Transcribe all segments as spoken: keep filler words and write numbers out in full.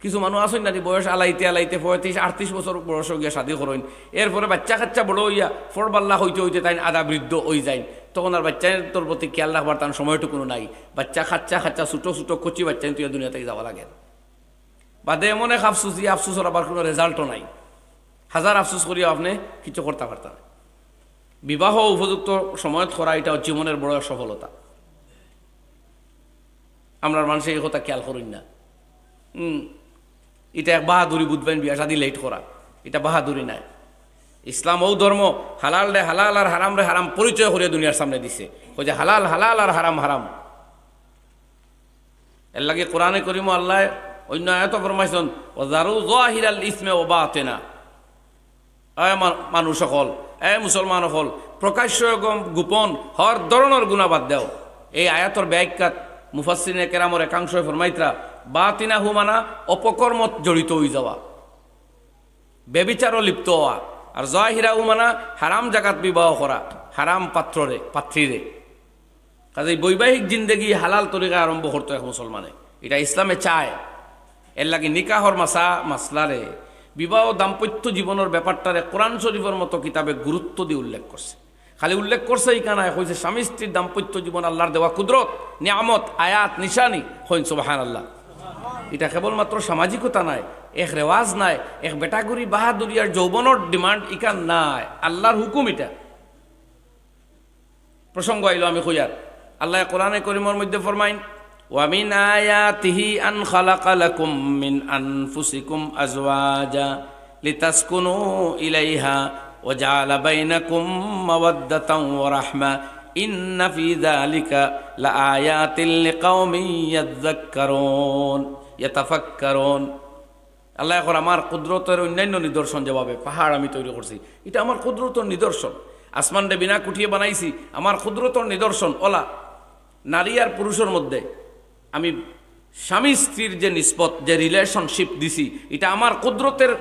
কিছু মানুষ আছইন না নি, বয়স আলাইতে আলাইতে পঁয়ত্রিশ আটত্রিশ বছর বয়স গিয়া শাদি করইন, এরপরে বাচ্চা কাচ্চা বড় অইয়া ফড়বাল্লা অইতে অইতে তাইন আধা বৃদ্ধ অইযাইন, তখন আর বাচ্চাইন্তর প্রতি খেয়াল রাখবার তান সময়টুকুনও নাই। বাচ্চা কাচ্চা কাচ্চা ছোট ছোট কচি বাচ্চাইন থইয়া দুনিয়া থাকি যাওয়া লাগে। বাদে এমন এক আফসোস, ই আফসোসর আবার কুনু result-ও নাই। হাজার আফসোস করিয়াও আপনে কিচ্ছু করতা পারতা নায়। বিবাহ উপযুক্ত সময়ত করা, ইটা জীবনর বড় সফলতা। আমরার মানষে ই কথা খেয়াল করইন না। হুম, ইটা এক বাহাদুরি বুঝবাইন, বিয়া শাদি late করা, ইটা বাহাদুরি নায়। ইসলাম অউ ধর্ম, হালালরে হালাল আর হারামরে হারাম পরিচয় করিয়া দুনিয়ার সামনে দিছে। কয় যে হালাল হালাল আর হারাম হারাম। এরলাগি কোরআনে করিমো আল্লায় অইন্য আয়াতো ফরমাইছইন, "ওয়াযারু যাহিরাল ইসমি ওয়া বাতিনা।" এ মা-, মানুষ অকল, এ মুসলমান অকল, প্রকাশ্য এবং গোপন হর ধরনর গুনা বাদ দেও। এই আয়াতর ব্যাখ্যাত মুফাসসিরিনে কেরামর একাংশে ফরমাইতরা, বাতিনাহু মানা অপকর্মত জড়িত অইযাওয়া, ব্যভিচারো লিপ্ত অওয়া, আর জাহিরাহু মানা হারাম জাগাত বিবাহ করা, হারাম পাত্ররে, পাত্রীরে। কাজেই বৈবাহিক জিন্দেগি হালাল তরিকায় আরম্ভ করতো এক মুসলমানে, ইটা ইসলামে চায়। এরলাগি নিকাহর মাসা-, মাসলারে, বিবাহ দাম্পত্য জীবনর ব্যাপারটারে কোরআন শরীফর মতো কিতাবে গুরুত্ব দি উল্লেখ করছে। খালি উল্লেখ করছে ইখান নায়, কইছে স্বামী স্ত্রীর দাম্পত্য জীবন আল্লার দেওয়া কুদরত, নিয়ামত, আয়াত, নিশানি। কইন সুবহানাল্লাহ। ইটা কেবলমাত্র সামাজিকতা নায়, এক রেওয়াজ নায়, এক বেটাগুরি বাহাদুরি আর যৌবনর demand ইখান নায়, আল্লার হুকুম ইটা। প্রসঙ্গ আইলো আমি কইয়ার। আল্লায় কোরআনে করিমর মধ্যে ফরমাইন, "ওয়া মিন আয়াতিহি আন খালাকা লাকুম মিন আনফুসিকুম আজওয়াজা লিতাসকুনু ইলাইহা ওয়া জাআলা বাইনাকুম মাওয়াদ্দাতাও ওয়া রাহমা, ইন্না ফি যালিকা লাআয়াতিল লিকাওমিন ইয়াযাক্কারুন, ইয়াতাফাক্কারুন।" আল্লায় কইরা, "আমার কুদরতর অন্যান্য নিদর্শন যেভাবে পাহাড় আমি তৈরি করছি, ইটা আমার কুদরতর নিদর্শন। আসমানরে বিনা খুঁটিয়ে বানাইছি, আমার কুদরতর নিদর্শন।" অলা নারী আর পুরুষর মধ্যে আমি স্বামী স্ত্রীর যে নিসবত, যে relationship দিছি, ইটা আমার কুদরতর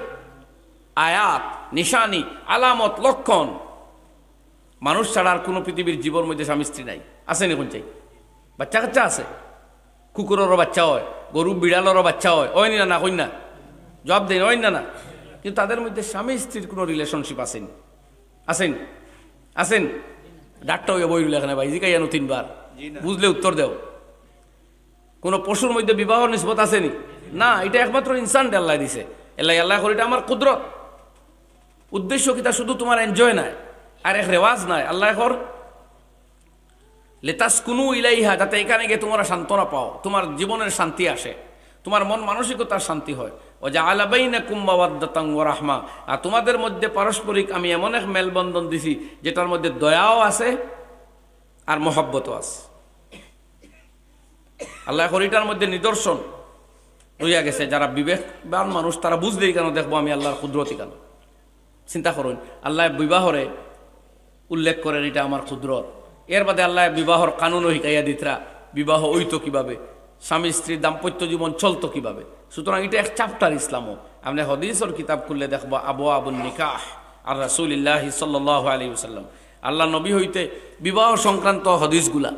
আয়াত, নিশানি, আলামত, লক্ষণ। মানুষ ছাড়া আর কুনু পৃথিবীর জীবর মধ্যে স্বামী স্ত্রী নাই। আছে নি কুনটাই? বাচ্চা কাচ্চা আছে, কুকুররও বাচ্চা অয়, গরু বিড়ালরও বাচ্চা অয়, অয় নি না, না কইন না? জবাব দেইন, অয় নি না, না? কিন্তু তাদের মধ্যে স্বামী স্ত্রীর কুনু relationship আছে নি? আছে নি? আছে নি? ডাক্তার অইয়া বই রইলা কেনে ভাই, জিকাইয়া নু তিনবার। জি না। বুঝলে উত্তর দেও। কুনু পশুর মধ্যে বিবাহর নিসবত আছে নি? না, ইটা একমাত্র ইনসানরে আল্লায় দিছে। এরলাগি আল্লায় কইরা, "ইটা আমার কুদরত।" উদ্দেশ্য কিতা? শুধু তুমার enjoy নায়, আর এক রেওয়াজ নায়। আল্লায় কইরা, "লিতাসকুনু ইলাইহা", যাতে ইখানে গিয়া তুমরা সান্ত্বনা পাও, তুমার জীবনর শান্তি আসে, তুমার মন মানসিকতার শান্তি হয়। "ওয়া জাআলা বাইনাকুম মাওয়াদ্দাতাও ওয়া রাহমা", আর তুমাদের মধ্যে পারস্পরিক আমি এমন এক মেলবন্ধন দিছি, যেটার মধ্যে দয়াও আছে আর মহব্বতও আছে। আল্লায় কইরা ইটার মধ্যে নিদর্শন রইয়া গেছে, যারা বিবেকবান মানুষ তারা বুঝলে ইখানো দেখবো আমি আল্লার কুদরত ইখানো। চিন্তা করইন, আল্লায় বিবাহরে উল্লেখ করের, "ইটা আমার কুদরত।" এর বাদে আল্লায় বিবাহর কানুনও হিকাইয়া দিতরা, বিবাহ অইতো কিভাবে, স্বামী স্ত্রীর দাম্পত্য জীবন চলতো কিভাবে। সুতরাং ইটা এক chapter ইসলামও। আপনে হাদিসর কিতাব খুললে দেখবো আবওয়াবুন নিকাহ আন রাসূলিল্লাহি সাল্লাল্লাহু আলাইহি ওয়াসাল্লাম, আল্লার নবী হইতে বিবাহ সংক্রান্ত হাদিসগুলা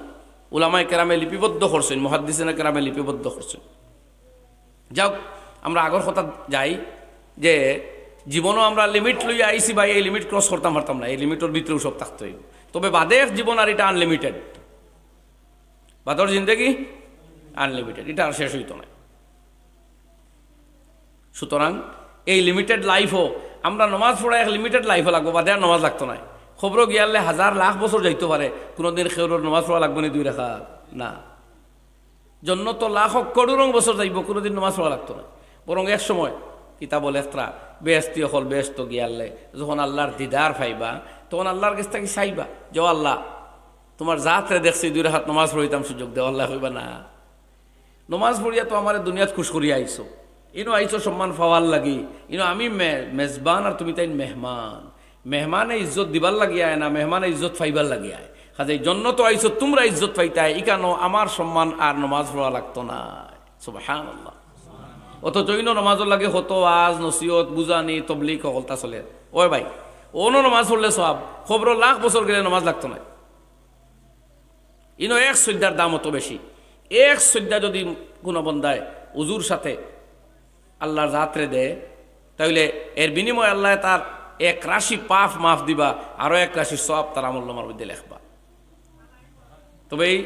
উলামায়ে কেরামে লিপিবদ্ধ করছইন, মুহাদ্দিসিনে কেরামে লিপিবদ্ধ করছইন। যাউক, আমরা আগর কথাত যাই যে জীবনও আমরা limit লইয়া আইছি ভাই, এই limit cross করতাম পারতাম না, এই limitর ভিতরেউ সব থাকতে অইবো। তবে বাদে এক জীবন আর ইটা unlimited, বাদর জিন্দেগি unlimited, ইটা আর শেষ অইতো নায়। সুতরাং এই limited lifeও আমরা নমাজ পড়া এক limited lifeও লাগবো, বাদে আর নমাজ লাগতো নায়। কবরো গিয়ারলে হাজার লাখ বছর যাইতো পারে, কুনুদিন কেউরর নমাজ পড়া লাগবো নি দুই রাকাত? না। জন্নতো লাখ করোড়ং বছর যাইবো, কুনুদিন নমাজ পড়া লাগতো নায়। বরং এক সময় কিতাবো লেখরা, বেহেস্তি অকল বেহেস্তো গিয়ারলে যখন আল্লার দিদার পাইবা, তখন আল্লার গেছ থাকি চাইবা যে, "ও আল্লা, তুমার জাতরে দেখছি, দুই রাকাত নমাজ পড়িতাম, সুযোগ দেও।" আল্লায় কইবা, "না, নমাজ পড়িয়া তো আমারে দুনিয়াত খুশ করিয়া আইছো, ইনো আইছো সম্মান পাওয়ার লাগি, ইনো আমি মে-, মেজবান আর তুমি তাইন মেহমান। মেহমানে ইজ্জত দিবার লাগি আয় না, মেহমানে ইজ্জত পাইবার লাগি আয়। কাজেই জন্নতো আইছো তুমরা ইজ্জত পাইতায়, ইকানো আমার সম্মান আর নমাজ পড়া লাগতো নায়।" সুবহানাল্লাহ। অথচ ইনো নমাজর লাগি কত ওয়াজ, নসিহত, বুঝানি, তবলিগ হকলতা চলের। ওই ভাই, অনো নমাজ পড়লে সওয়াব, কবরো লাখ বছর গেলে নমাজ লাগতো নায়। ইনো এক সইজদার দাম অত বেশি। এক সইজদা যদি কুনু বন্দায় উজুর সাথে আল্লাহর জাতরে দেয়, তাইলে এর বিনিময়ে আল্লায় তার এক রাশি পাপ মাফ দিবা, আরো এক রাশি সওয়াব তার আমলনামার মধ্যে লেখবা। তবে এই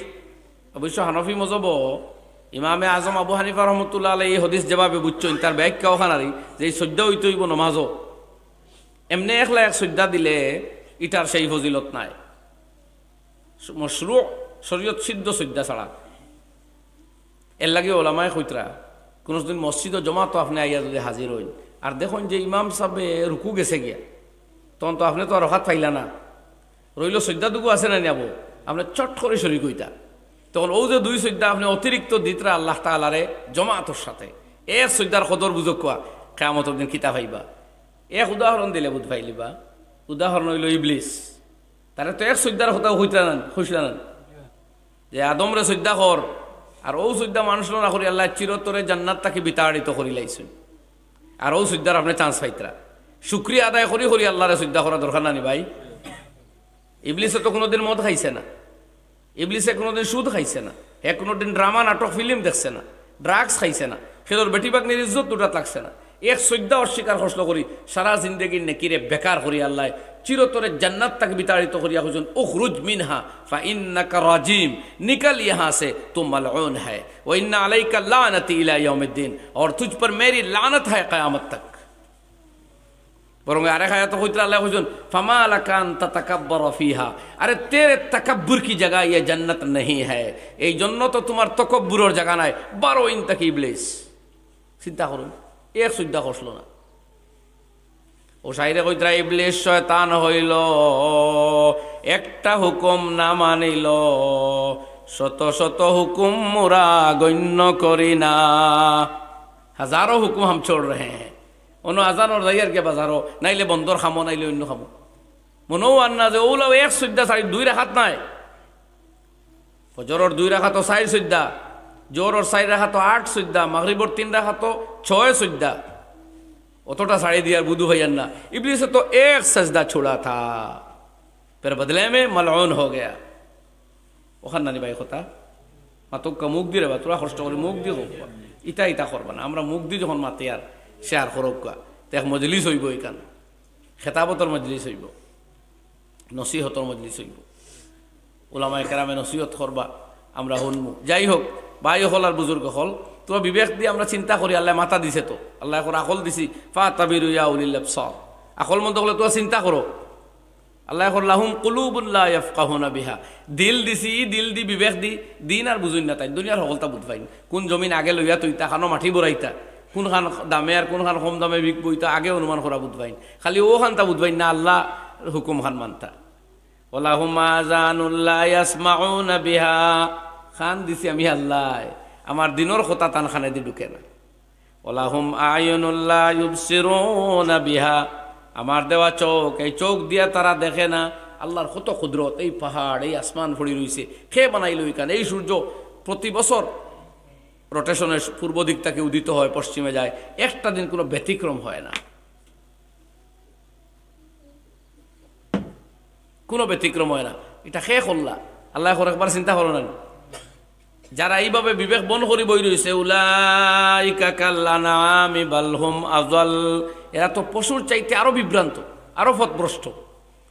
অবশ্য হানাফি মজহবো ইমামে আজম আবু হানিফা রহমতুল্লাহ আলাইহি এই হাদিস যেভাবে বুঝছইন, তার ব্যাখ্যা অখান আর যে এই সইজদা অইতে অইবো নমাজো, এমনে একলা এক সইজদা দিলে ইটার সেই ফজিলত নাই। মশরু, শরীয়ত সিদ্ধ সইজদা ছাড়া। এর লাগি ওলামায়ে কইতরা, কুনুদিন মসজিদো জমাতো আপনে আইয়া যদি হাজির অইন, আর দেখইন যে ইমাম সাবে রুকু গেছে গিয়া, তখন তো আপনে তো আর রকাত পাইলা না, রইলো সইজদা দুগু আছে না নি আবো, আপনে চট করি শরিক অইতা। তখন অউ যে দুই সইজদা আপনে অতিরিক্ত দিতরা আল্লাহ তাআলারে জমাতর সাথে, এক সইজদার কদর বুঝউক্কা, কিয়ামতর দিন কিতা পাইবা। এক উদাহরণ দিলে বুঝ পাইলিবা, উদাহরণ অইলো ইবলিস। তারে তো এক সইজদার কথাও কইতরা না, কইছলা না যে আদমরে সইজদা কর, আর অউ সইজদা মানুষরে না করি আল্লায় চিরতরে জান্নাত থাকি বিতাড়িত করিলাইছইন। আর অউ সইজদার আপনে chance পাইতরা। শুকরিয়া আদায় করি করি আল্লাহরে সইজদা করা দরকার না নি ভাই? ইবলিসে তো কুনুদিন মদ খাইছে না, ইবলিসে কুনুদিন সুদ খাইছে না, হে কুনুদিন ড্রামা, নাটক, ফিল্ম দেখছে না, ড্রাগস খাইছে না, হেদর বেটি বাগনির ইজ্জত লুটাত লাগছে না। এক সইজদা অস্বীকার করছলো করি সারা জিন্দেগির নেকিরে বেকার করি আল্লায় চিরতরে জান্নাত থাকি বিতাড়িত করিয়া কইছইন, "উখরুজ মিনহা ফাইন্নাকা রাজিম, নিকল ইয়াহাঁ সে, তু মালউন হ্যায়, ওয়া ইন্না আলাইকা লানাতি ইলা ইয়াউমিদ্দিন, অর তুঝ পর মেরি লানত হ্যায় কিয়ামত তক।" বরং আরেক আয়াতো কইতরা আল্লায় কইছইন, "ফামা লাকা আন তাতাকাব্বারা ফিহা।" আরে তেরে তাকাব্বুর কি জাগা ইয়ে জন্নত নেই হ্যায়, এই জন্নত তুমার তকব্বুরর জাগা নায়। বারো ইন থাকি ইবলিস। চিন্তা করইন, এক সইজদা করছলো না। অউ শাইরে কইতরা, ইবলিস শয়তান অইলো, একটা হুকুম না মানিলো, শত শত হুকুম মুরা গণ্য করি না। হাজারো হুকুম হাম ছোড় রহে হ্যায়। অনো আজানর যাইয়ার গিয়া বাজারো, নাইলে বন্দর কামো, নাইলে অইন্য কামো। মনো অর না যে অউলাও এক সইজদা ছাড়ি দুই রাকাত নায়। ফজরর দুই রাকাতো চাইর সইজদা, জোহরর চাইর রাকাতো আট সইজদা, মাগরিবর তিন রাকাতো ছয় সইজদা। অতটা ছাড়ি দিয়ার বুধু অইয়ার না। ইবলিসে তো এক সইজদা ছোড়া থা, ফির বদলে মে মালউন হো গয়া। অখান না নি ভাই কথা? মাতউক্কা মুখ দি রে বা, থুড়া কষ্ট করি মুখ দি কউক্কা। ইতা ইতা করবা না। আমরা মুখ দি যখন মাতিয়ার শেয়ার করউক্কা, তে এক মজলিস অইবো ইখান। খেতাবতর মজলিস অইবো, নসিহতর মজলিস অইবো। উলামায়ে কেরামে নসিহত করবা, আমরা হুনমু। যাই হউক, ভাই অকল আর বুজুর্গ অকল, থুড়া বিবেক দি আমরা চিন্তা করি, আল্লায় মাথা দিছে তো, আল্লায় কর আকল দিছি, ফাতাবিরু ইয়া উলিল আবসার। আকলমন্দ অকলে থুড়া চিন্তা করো। আল্লায় কর, "লাহুম কুলুবুন লা ইয়াফকাহুনা বিহা।" দিল দিছি, ই দিল দি বিবেক দি, দিন আর বুজইন না তাইন, দুনিয়ার হকলতা বুজ পাইন। কুন জমিন আগে লইয়া থইতা, কানো মাটি ভরাইতা, কুনখান দামে আর কুনখান কম দামে বিকবো, ইতা আগে অনুমান করা বুজ পাইন। খালি অখানতা বুজ পাইন না, আল্লার হুকুম খান মানতা। "ওয়ালাহুম আযানুন লা ইয়াসমাউনা বিহা।" কান দিছি আমি আল্লায়, আমার দিনর কথা তান কানে দি ঢুকে না। "ওয়ালাহুম আ'য়ুনুন লা ইউবসিরুনা বিহা।" আমার দেওয়া চউখ, এই চউখ দিয়া তারা দেখে না। আল্লার কত কুদরত, এই পাহাড়, এই আসমান পড়ি রইছে, কে বানাইলো ইখান? এই সূর্য প্রতি বছর রোটেশনে পূর্ব দিক থাকি উদিত হয়, পশ্চিমে যায়, একটা দিন কুনু ব্যতিক্রম হয় না। কুনু ব্যতিক্রম হয় না। ইটা কে করলা? আল্লায় কর, একবার চিন্তা করো না। যারা এইভাবে বিবেক বন করি বই রইছে, "উলাইকা কাল আনআমি বাল হুম আযাল", এরা তো পশুর চাইতে আরো বিভ্রান্ত, আরো পথভ্রষ্ট।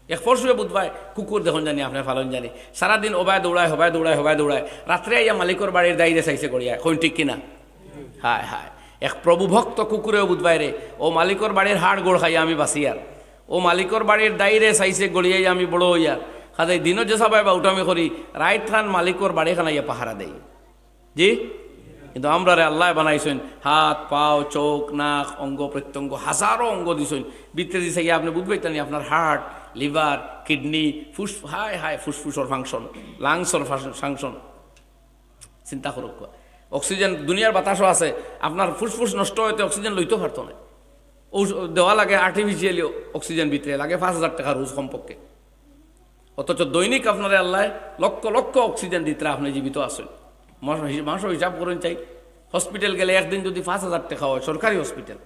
এক পশুয়ে বুঝবায়, কুকুর দেখইন জানি, আপনে ফালইন জানি, সারাদিন ওবায় দৌড়ায়, হবায় দৌড়ায়, হবায় দৌড়ায়, রাত্রে আইয়া মালিকর বাড়ির দাইরে চাইছে গড়িয়া, কইন ঠিক কিনা? হায় হায়, এক প্রভুভক্ত কুকুরেও বুঝবায় রে, ও মালিকর বাড়ির হাড় গোড় খাইয়া আমি বাঁচিয়ার, ও মালিকর বাড়ির দাইরে চাইছে গড়িয়াই আমি বড় অইয়ার। কাজেই দিনো যে সাবায় বাউটামি করি, রাইত খান মালিকর বাড়ি খান আইয়া পাহারা দেই। জি? কিন্তু আমরারে আল্লায় বানাইছইন, হাত, পাও, চউখ, নাক, অঙ্গ প্রত্যঙ্গ, হাজারো অঙ্গ দিছইন। ভিতরে দি চাইয়া আপনে বুঝবায় তানি আপনার হার্ট, লিভার, কিডনি, ফুস-, হায় হায়, ফুসফুসর ফাংশন, লাংসর ফাংশন। চিন্তা করউক্কা। অক্সিজেন দুনিয়ার বাতাসও আছে, আপনার ফুসফুস নষ্ট অইতে অক্সিজেন লইতেও পারতো নায়। অউ দেওয়া লাগে আর্টিফিশিয়ালি অক্সিজেন ভিতরে, লাগে পাঁচ হাজার টেকা রোজ কমপক্ষে। অথচ দৈনিক আপনারে আল্লায় লক্ষ লক্ষ অক্সিজেন দিতরা, আপনে জীবিত আছইন। মাস-, মাসো হিসাব করইন চাই, হসপিটাল গেলে একদিন যদি পাঁচ হাজার টেকা হয়, সরকারি হসপিটাল,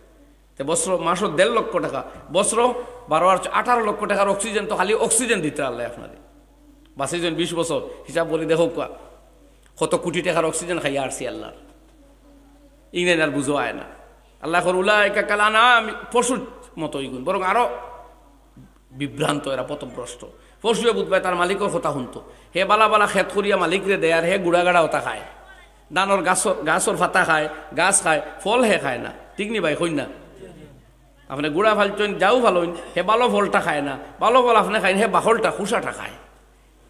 তে বছর, মাসো দেড় লক্ষ টেকা, বছর বারো আর আঠারো লক্ষ টেকার অক্সিজেন তো খালি অক্সিজেন দিতরা আল্লায় আপনারে। বাঁচিছইন বিশ বছর, হিসাব করি দেখউক্কা, কত কোটি টেকার অক্সিজেন খাইয়া আরছি আল্লার। ইংরেজ আর বুঝো আয় না। আল্লায় কর, "উলাইকা কাল আনআম", পশুর মতো ইগুন, বরং আরো বিভ্রান্ত, এরা পথভ্রষ্ট। পশুয়ে বুঝবায় তার মালিকর কথা হুনতো। হে বালা বালা খেত করিয়া মালিকরে দেয়, আর হে গুড়া গাড়া ওতা খায়। ধানর গাছর, গাছর পাতা খায়, গাছ খায়, ফল হে খায় না। ঠিক নি ভাই, কইন না? আপনে গুড়া ফালছইন, যাও ফালইন, হে ভালো ফলটা খায় না। ভালো ফল আপনে খাইন, হে বাকলটা, খুসাটা খায়।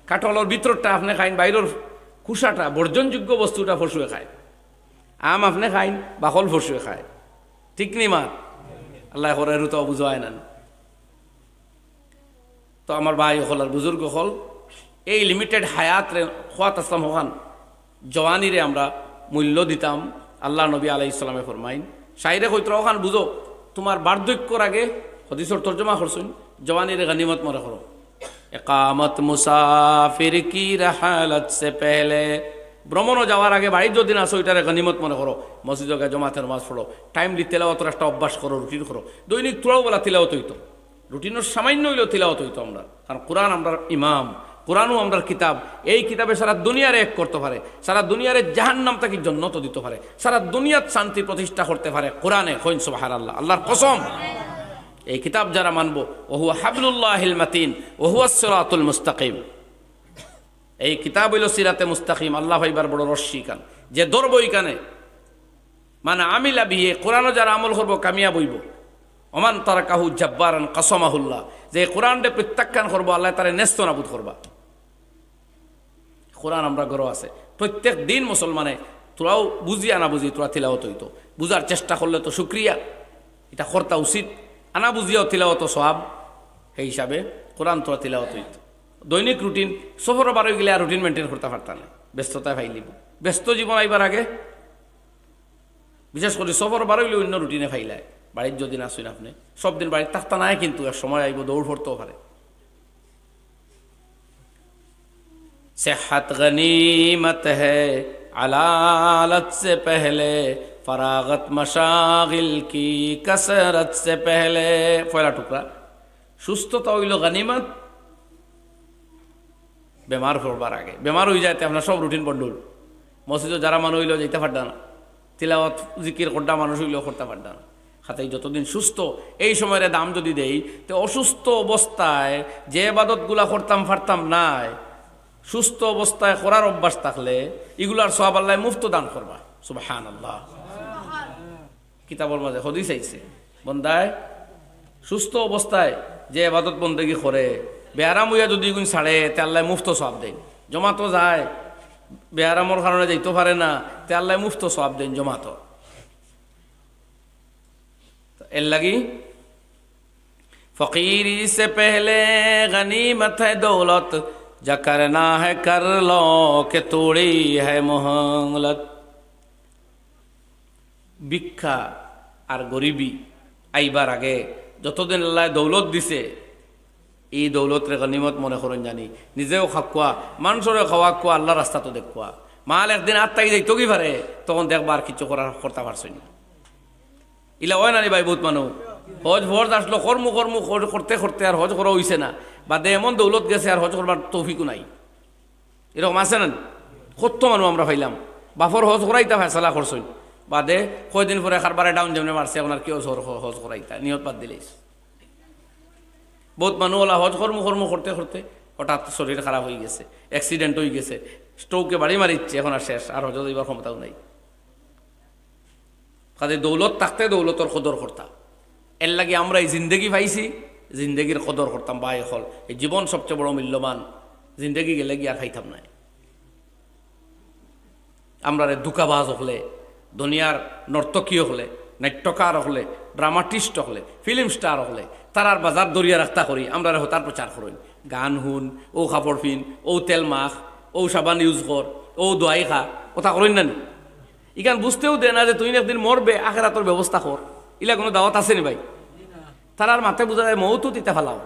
কাঠলর ভিতরটা আপনে খাইন, বাইরর খুসাটা, বর্জনযোগ্য বস্তুটা পশুয়ে খায়। আম আপনে খাইন, বাকল পশুয়ে খায়। ঠিক নি মা? আল্লায় কর, এরু তো বুঝায় না। তো আমার ভাই অকল আর বুজুর্গ অকল, এই limited হায়াতরে, খোয়াত আসলাম অখান, জওয়ানিরে আমরা মূল্য দিতাম। আল্লার নবী আলাইহিস সালামে ফরমাইন, শাইরে কইতরা, "অখান বুঝো, তুমার বার্ধক্যর আগে", হাদিসর তর্জমা করছইন, "জওয়ানিরে গনিমত মনে করো।" একামত মুসাফির কি রাহালত সে পেহলে, ভ্রমণো যাওয়ার আগে বাড়িত যদিন আছো, ইটারে গনিমত মনে করো। মসজিদো গিয়া জমাতে নমাজ পড়ো, টাইমলি তেলাওয়াতর একটা অভ্যাস করো, রুটিন করো। দৈনিক থুড়াও বেলা তিলাওয়াত অইতো, রুটিনর সামান্য অইলেও তিলাওয়াত অইতো আমরার। কারণ কোরআন আমরার ইমাম, কোরআনও আমরার কিতাব। এই কিতাবে সারা দুনিয়ারে এক করতো পারে, সারা দুনিয়ারে জাহান্নাম থাকি জন্নতো দিতো পারে, সারা দুনিয়াত শান্তি প্রতিষ্ঠা করতে পারে কোরআনে। কইন সুবহানাল্লাহ, আল্লার কসম। এই কিতাব যারা মানবো, ওহুয়া হাবলুল্লাহিল মাতিন, ওহুয়া সিরাতুল মুস্তাকিম। এই কিতাব অইলো সিরাতে মুস্তাকিম, আল্লা পাইবার বড় রশি ইখান। যে ধরবো ইখানে, মান আমিলা বিহি, কোরআনো যারা আমল করবো, কামিয়াব অইবো। ওমান তারাকাহু জাব্বারান কাসামাহুল্লাহ, যে কোরআনরে প্রত্যাখ্যান করবো, আল্লায় তারে নেস্ত নাবুদ করবা। কোরআন আমরার ঘরো আছে। প্রত্যেক দিন মুসলমানে, থুড়াও বুঝিয়া না বুঝি, থুড়া তিলাওয়াত অইতো। বুঝার চেষ্টা করলে তো শুক্রিয়া, ইটা করতা উচিত। আনা বুঝিয়াও তিলাওয়াতো সওয়াব, সেই হিসাবে কোরআন থুড়া তিলাওয়াত অইতো। দৈনিক রুটিন, সফরো বার অইগেলে আর রুটিন maintain করতা পারতা নায়, ব্যস্ততায় ফাইলিবো। ব্যস্ত জীবন আইবার আগে, বিশেষ করি সফরো বার অইলে অইন্য রুটিনে ফাইলায়। বাড়িত যদিন আছইন আপনে, সব দিন বাড়িত থাকতা নায়, কিন্তু এক সময় আইবো, দৌড় পড়তেও পারে। সেহাত গনিমত হ্যায় আলালত সে পেহলে, ফরাগত মশাগিল কি কসরত সে পেহলে। পয়লা টুকরা, সুস্থতা অইলো গনিমত বেমার পড়বার আগে। বেমার অইযায় তে আপনার সব রুটিন বদলুল। মসজিদো যারা মানুষ অইলেও যাইতা পারতা না, তিলাওয়াত জিকির করতা মানুষ অইলেও করতা পারতা না। খাতাই যতদিন সুস্থ, এই সময়রে দাম যদি দেই, তে অসুস্থ অবস্থায় যে ইবাদতগুলা করতাম পারতাম নায়, সুস্থ অবস্থায় করার অভ্যাস থাকলে ইগুলার সওয়াব আল্লায় মুফতো দান করবা। সুবহানাল্লাহ। কিতাবর মাঝে হাদিস আইছে, বন্দায় সুস্থ অবস্থায় যে ইবাদত বন্দেগি করে, বেয়ারাম অইয়া যদি ইগুন ছাড়ে, তে আল্লায় মুফতো সওয়াব দেইন। জমাতো যায়, বেয়ারামর কারণে যাইতো পারে না, তে আল্লায় মুফতো সওয়াব দেইন জমাতো। তো এর লাগি ফকিরি সে পেহলে গনিমত হ্যায় দৌলত, যা করনা হ্যায় কর লো, কে তোড়ি হ্যায় মোহলত। ভিক্ষা আর গরিবি আইবার আগে যতদিন আল্লায় দৌলত দিছে, ই দৌলতরে গনিমত মনে করইন জানি, নিজেও খাউক্কা, মানষরেও খাওয়াউক্কা, আল্লার রাস্তাত দেখউক্কা। মাল একদিন আত থাকি যাইতোগি পারে, তখন দেখবা আর কিচ্ছু করার, করতা পারছইন না। ইলা অয় না নি ভাই, বউত মানুষ হজ ফরজ আছলো, করমু করমু কর-, করতে করতে আর হজ করা অইছে না, বাদে এমন দৌলত গেছে আর হজ করবার তৌফিকও নাই। এরকম আছে না নি? কত মানুষ আমরা পাইলাম, বাপর হজ করাইতা ফয়সালা করছইন, বাদে কয়দিন পরে কারবারে ডাউন যেমনে মারছে, এখন আর কিওর হজ, হজ করাইতা, নিয়ত বাদ দিলাইছে। বউত মানুষ অলা হজ করমু করমু করতে করতে হঠাৎ শরীর খারাপ অইগেছে, accident অইগেছে, stroke-এ বাড়ি মারিচ্ছে, এখন আর শেষ, আর হজো যাইবার ক্ষমতাও নাই। কাজে দৌলত থাকতে দৌলতর কদর করতা। এর লাগি আমরা ই জিন্দেগি পাইছি, জিন্দেগির কদর করতাম। ভাই অকল, ই জীবন সবচেয়ে বড় মূল্যবান, জিন্দেগি গেলেগি আর পাইতাম নায়। আমরারে ধুকাবাজ অকলে, দুনিয়ার নর্তকী অকলে, নাট্যকার অকলে, dramatist অকলে, film star অকলে, তারার বাজার ধরিয়া রাখতা করি, আমরারে হতার প্রচার করইন। গান হুন, অউ কাপড় পিন, অউ তেল মাখ, অউ সাবান use কর, অউ দোয়াই খা, কথা করইন না নি? ইখান বুঝতেও দে না যে তুই একদিন মরবে, আখেরাতর ব্যবস্থা কর। ইলা কুনু দাওয়াত আছে নি ভাই? তারার মাতে বুঝা যায় মউত তিতা ফালাও,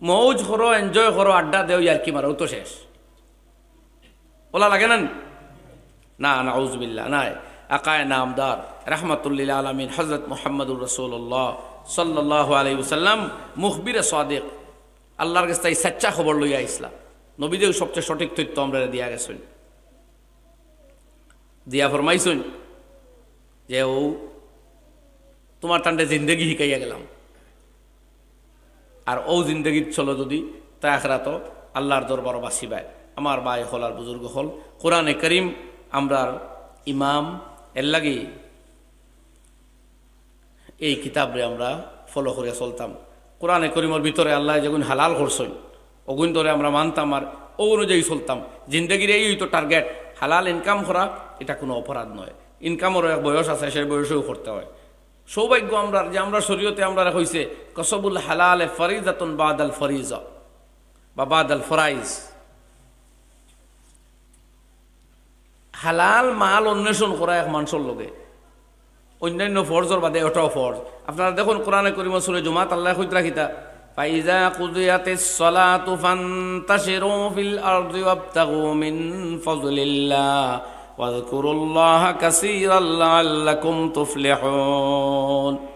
মউজ করো, enjoy করো, আড্ডা দেও, ইয়ার্কি মারো, অউ তো শেষ। অলা লাগে না নি? না, নাউজুবিল্লাহ, নায়। আকায়ে নামদার, রাহমাতুল্লিল আলামিন, হযরত মুহাম্মাদুর রাসূলুল্লাহ সাল্লাল্লাহু আলাইহি ওয়াসাল্লাম, মুখবিরে সাদিক, আল্লার গেছ থাকি সাচ্চা খবর লইয়া আইছলা। নবীদেও সবচেয়ে সঠিক তথ্য আমরারে দিয়া গেছইন। দিয়া ফরমাইছইন যে অউ তুমার তানরে জিন্দেগি হিকাইয়া গেলাম। আর অউ জিন্দেগিত চলো যুদি, তে আখেরাতো আল্লার দরবারো বাঁচিবায়। আমার ভাই অকল আর বুজুর্গ অকল, কোরআনে করিম আমরার ইমাম, এরলাগি এই কিতাবরে আমরা follow করিয়া চলতাম। কোরআনে করিমর ভিতরে আল্লায় যেগুন হালাল করছইন, অগুন ধরে আমরা মানতাম আর অউ অনুযায়ী চলতাম। জিন্দেগির এই অইতো target, হালাল income করা, ইটা কুনু অপরাধ নয়। Incomeরও এক বয়স আছে, সেই বয়সেউ করতে হয়। সৌভাগ্য আমরার যে আমরার শরীয়তে আমরারে কইছে, "কসবুল হালালে ফরিজাতুন বাদাল ফরিজা" বা বাদাল ফরাইজ। হালাল মাল অন্বেষণ করা এক মানষর লগে অইন্যান্য ফরজর বাদে অটাও ফরজ। আপনারা দেখইন কোরআনে করিমর সূরা জুমাত আল্লায় কইতরা কিতা, "ফাইজা কুদিয়াতিস সালাতু ফান্তাশিরু ফিল আরদি ওয়াবতাগু মিন ফাদলিল্লাহ ওয়াযকুরুল্লাহা কাসীরাল লাআল্লাকুম তুফলিহুন।"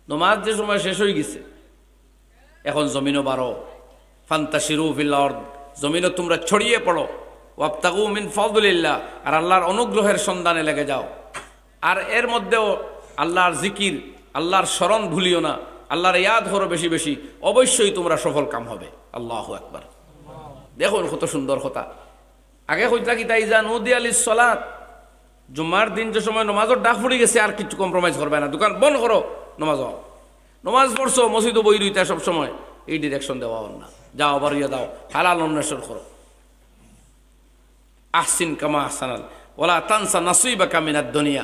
নমাজ যে সময় শেষ অইগেছে, এখন জমিনো বারো, ফান্তাশিরু ফিল আরদ, জমিনো তুমরা ছড়িয়ে পড়ো, ওয়াবতাগু মিন ফাদলিল্লাহ, আর আল্লার অনুগ্রহের সন্ধানে লেগে যাও। আর এর মধ্যেও আল্লার জিকির, আল্লার স্মরণ ভুলিও না, আল্লারে ইয়াদ করো বেশি বেশি, অবশ্যই তুমরা সফল কাম হবে। আল্লাহু আকবার। দেখইন কত সুন্দর কথা। আগে কইতরা কিতা, "ইজা নুদিয়া লিস সালাত", জুমার দিন যে সময় নমাজর ডাক পড়ি গেছে, আর কিচ্ছু compromise করবায় না, দোকান বন্ধ করো, নমাজ অও। নমাজ পড়ছো, মসজিদো বই রইতা সব সময়, এই direction দেওয়া অর না। যাও, বারইয়া যাও, হালাল অন্বেষণ করো। আহসিন কামা আহসানাল, ওয়ালা তানসা নাসিবাকা মিনাদ দুনিয়া।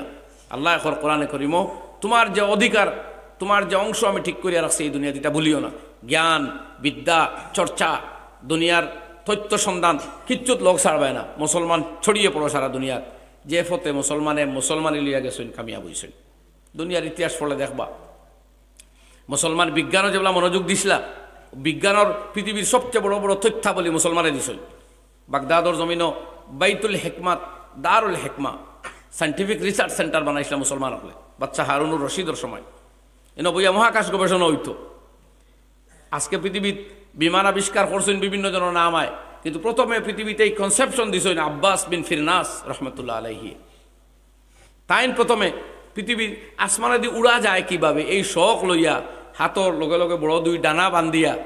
আল্লায় কইরা কোরআনে করিমো, তুমার যে অধিকার, তুমার যে অংশ আমি ঠিক করিয়া রাখছি এই দুনিয়াত, ইটা ভুলিও না। জ্ঞান, বিদ্যা, চর্চা, দুনিয়ার তথ্য সন্ধান, কিচ্ছুত লগ ছাড়বায় না। মুসলমান ছড়িয়ে পড়ো সারা দুনিয়াত। যে পথে মুসলমানে মুসলমানি লইয়া গেছইন, কামিয়াব অইছইন। দুনিয়ার ইতিহাস পড়লে দেখবা, মুসলমান বিজ্ঞানো যেবলা মনোযোগ দিছলা, বিজ্ঞানর পৃথিবীর সবচেয়ে বড় বড় তথ্যাবলী মুসলমানে দিছইন। বাগদাদর জমিনো বাইতুল হিকমাত, দারুল হিকমা, scientific research centre বানাইছলা মুসলমান অকলে, বাদশা হারুনুর রশিদর সময়। ইনো বইয়া মহাকাশ গবেষণা অইতো। আজকে পৃথিবীত বিমান আবিষ্কার করছইন বিভিন্ন জনর নাম আয়, কিন্তু প্রথমে পৃথিবীত এই conception দিছইন আব্বাস বিন ফিরনাস রহমতুল্লাহ আলাইহি। তাইন প্রথমে পৃথিবীর আসমানেদি উড়া যায় কিভাবে, এই শখ লইয়া হাতর লগে লগে বড় দুই ডানা বান্ধিয়া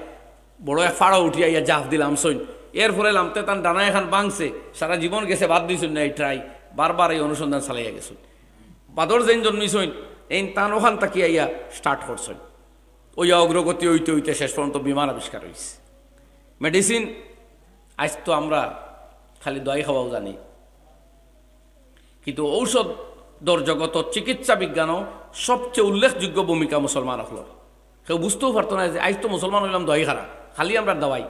বড় এক ফাড়ো উঠিয়া ইয়া জাফ দিলা লামছইন। এরপরে লামতে তান ডানা এখান ভাঙছে, সারা জীবন গেছে, বাদ দিছইন না এই try, বারবার এই অনুসন্ধান চালাইয়া গেছইন। বাদর যেইন জন্মিছইন, এইন তান ওখান থাকিয়া ইয়া start করছইন। অইয়া অগ্রগতি অইতে অইতে শেষ পর্যন্ত বিমান আবিষ্কার অইছে। Medicine, আইজ তো আমরা খালি দোয়াই খাওয়াও জানি, কিন্তু ঔষধর জগতর চিকিৎসা বিজ্ঞানও সবচেয়ে উল্লেখযোগ্য ভূমিকা মুসলমান অকলর। কেউ বুঝতেও পারতো না যে আইজ তো মুসলমান অইলাম দোয়াই খারা, খালি আমরা দোয়াই।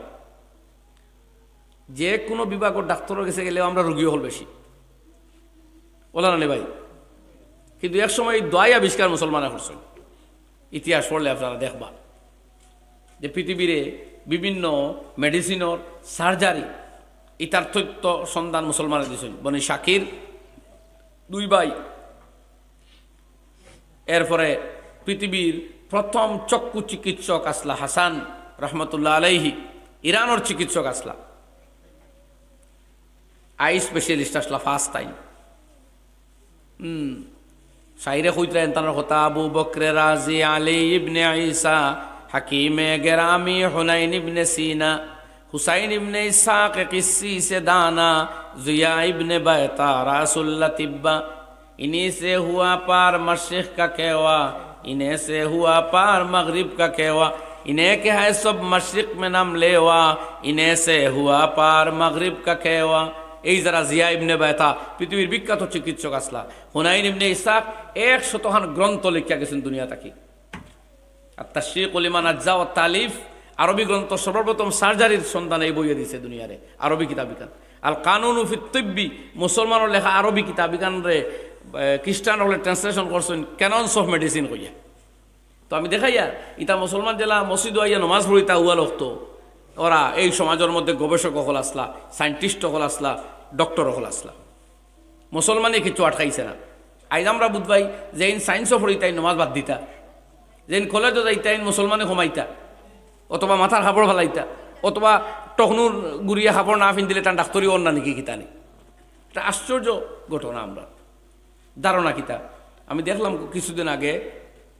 যে কুনু বিভাগর ডাক্তরর গেছে গেলেও আমরা রুগী অকল বেশি, অলা না নি ভাই? কিন্তু এক সময় এই দোয়াই আবিষ্কার মুসলমানে করছইন। ইতিহাস পড়লে আপনারা দেখবা যে পৃথিবীরে বিভিন্ন medicineর surgery, ইতার তথ্য সন্ধান মুসলমানে দিছইন। বনি শাকির দুই ভাই, এরপরে পৃথিবীর প্রথম চক্ষু চিকিৎসক আছলা হাসান রহমতুল্লাহ আলাইহি, ইরানর চিকিৎসক আছলা, eye specialist আছলা first time। হুম, শাইরে কইতরা এন তানর কথা, আবু বকরে রাজি, আলী ইবনে ঈসা, হাকিমে গেরামি, হুনাইন ইবনে সিনা, হুসাইন ইবনে ইসহাক কিসি সে দানা, জিয়া ইবনে বায়তা রাসুল্লা তিব্বা। ইনি সে হুয়া পার মশরিক কা কেওয়া, ইনে সে হুয়া পার মগরিব কা কেওয়া, ইনে কে হায় সব মশরিক মে নাম লেওয়া, ইনে সে হুয়া পার মগরিব কা কেওয়া। এই যারা জিয়া ইবনে বায়তা, পৃথিবীর বিখ্যাত চিকিৎসক আছলা, হুনাইন ইবনে ইসহাক একশতখান গ্রন্থ লেখিয়া গেছইন দুনিয়া থাকি। আর তাশরিকুল ইমান আজ্জা ও তালিফ, আরবি গ্রন্থ সর্বপ্রথম surgeryর সন্ধান এই বইয়ে দিছে দুনিয়ারে, আরবি কিতাব ইখান। আল কানুনু ফিত তিব্বি, মুসলমানর লেখা আরবি কিতাব ইখানরে, এ, খ্রিস্টান অকলে translation করছইন Canons of Medicine কইয়া। তো আমি দেখাইয়ার, ইতা মুসলমান যেলা মসজিদো আইয়া নমাজ পড়িতা উয়া অক্ত, ওরা এই সমাজর মধ্যে গবেষক অকল আছলা, scientist অকল আছলা, doctor অকল আছলা। মুসলমানে কিচ্ছু আটকাইছে না। আইজ আমরা বুঝবায় যেইন scienceও পড়িতা এইন নমাজ বাদ দিতা, যেইন কলেজো যাইতা এইন মুসলমানি কমাইতা, অথবা মাথার কাপড় ফালাইতা, অথবা টকনুর গুড়িয়া কাপড় না পিন্দিলে তান ডাক্তরি অর না নি কিতা নি। একটা আশ্চর্য ঘটনা। আমরা ধারণা কিতা, আমি দেখলাম কিছুদিন আগে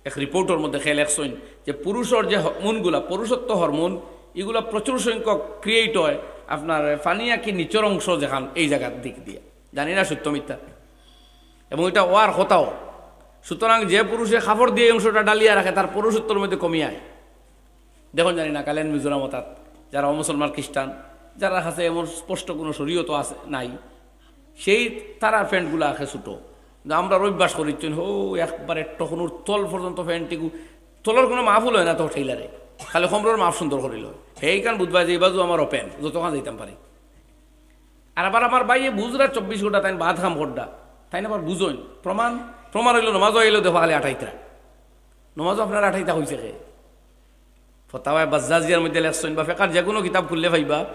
এক রিপোর্টর মধ্যে খেয়ে লেখছইন যে পুরুষর যে হরমোনগুলা, পুরুষত্ব হরমোন, ইগুলা প্রচুর সংখ্যক ক্রিয়েট হয় আপনার ফানিয়া কি নিচর অংশ যেখান এই জায়গার দিক দিয়া, জানি না সত্য মিথ্যা, এবং এটা ওয়ার কথাও। সুতরাং যে পুরুষে কাপড় দিয়ে এই অংশটা ডালিয়া রাখে, তার পুরুষত্বর মধ্যে কমি আয়। দেখুন, জানি না কালেন মিজোরাম অর্থাৎ যারা অমুসলমান খ্রিস্টান, যারা কাছে এমন স্পষ্ট কোনো শরীয়ত আছে নাই, সেই তারার প্যান্টগুলা আখে ছোটো। কিন্তু আমরা অভ্যাস করিচ্ছেন, হো, একবারে টখনুর তল পর্যন্ত প্যান্টটিকু, তলর কোনো মাফুল হয় না তো টেইলারে, খালি কমরর মাফ সুন্দর করিল। সেইখান বুধবার যে এই বাজু আমার ওপেন, যতখান যাইতাম পারি। আর আবার আমার ভাইয়ে বুঝরা চব্বিশ ঘন্টা তাই বাদ কাম করডা, তাই না আবার বুঝইন। প্রমাণ, প্রমাণ হইল নমাজও আইলো দেখো খালি আঠাইতরা। নমাজও আপনার আঠাইতা হইছে কে? ফতাওয়ায়ে বাজ্জাজিয়ার মধ্যে লেখছইন বা ফেকার যে কোনো কিতাব খুললে পাইবা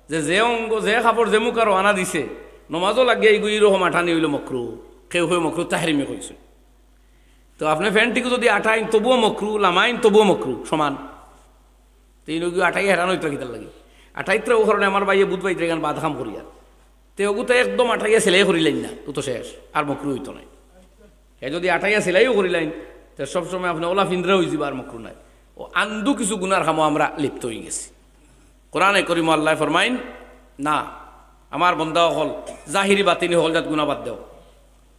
যে, যে অঙ্গ, যে কাপড়, যে মুখারো আনা দিছে, নমাজও লাগে এইগু, এইরকম আঠানি হইল মকরু। কেউ কেউ মকরু তাহরিমি কইছে। তো আপনি প্যান্টটিকে যদি আঠাইন তবুও মকরু, লামাইন তবুও মকরু, সমান। তো এই নগি আঠাই হেরান হইতো কিতার লাগি? আঠাইতরা ও কারণে আমার ভাইয়ে বুধ বাইতরে গান বাদ কাম করিয়ার। তে ওগু তো একদম আঠাইয়া সেলাই করিলাইন না, ও তো শেষ, আর মকরু হইতো নাই। হে যদি আঠাইয়া সেলাইও করিলাইন, তে সবসময় আপনি ওলা ফিন্দরা হয়ে যাবা, আর মকরু নাই। ও আন্দু কিছু গুনার কামো আমরা লিপ্ত হয়ে গেছি। কোরআনে করিম আল্লাহ ফরমাইন, না, আমার বন্দা অকল, জাহিরি বাতিনি হকল জাত গুনা বাদ দেও,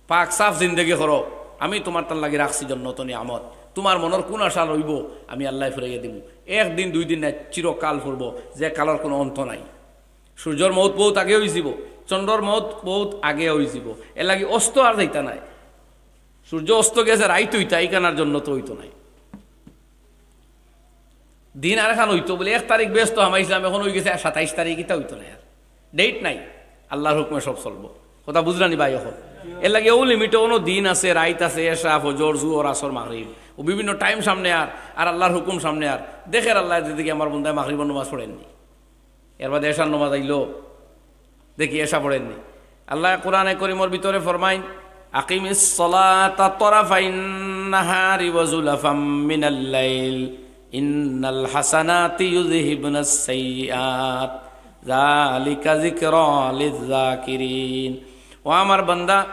পাক সাফ জিন্দেগি করো, আমি তোমার তার লাগি রাখছি জন্নত নিয়ামত। তোমার মনর কোন আশা রইব, আমি আল্লাহ ফুরাইয়া দিব। একদিন দুই দিন নাই, চিরকাল ফুরব, যে কালর কোনো অন্ত নাই। সূর্যর মৌত বহুত আগে হইযিব, চন্দ্রর মৌত বহুত আগে হইযিব। এর লাগি অস্ত আর যাইতা নাই। সূর্য অস্ত গেছে, রাইত হইতা, ইখান আর জন্নত হইতো নাই। দিন আর এখান হইতো বলে এক তারিখ বেহেস্ত হামাইছিলাম, এখন হয়ে গেছে সাতাইশ তারিখ, ইটা হইতো না আর। ডেট নাই, আল্লাহর হুকুমে সব চলবো। কথা বুঝলানি ভাই? এখন এর লাগি ও লিমিটে কোনো দিন আছে, রাইত আছে, এশা, ফজর, জুহর, আসর, মাগরিব, ও বিভিন্ন টাইম সামনে আর, আর আল্লাহর হুকুম সামনে আর। দেখের আল্লাহ যেদিকে আমার বন্দায় মাগরিবর নামাজ পড়েননি, এর বাদে এশার নামাজ আইলো, দেখি এশা পড়েননি। আল্লাহ কোরআনে করিমর ভিতরে ফরমাইন, "আকিমিস সালাতা তরাফাইন নাহারি ওয়া জুলাফাম মিনাল লাইল, ইন্নাল হাসানাতি ইউযহিবনাস সাইয়্যাত, যালিকা যিকরা লিয যাকিরিন।" ও আমার বান্দা,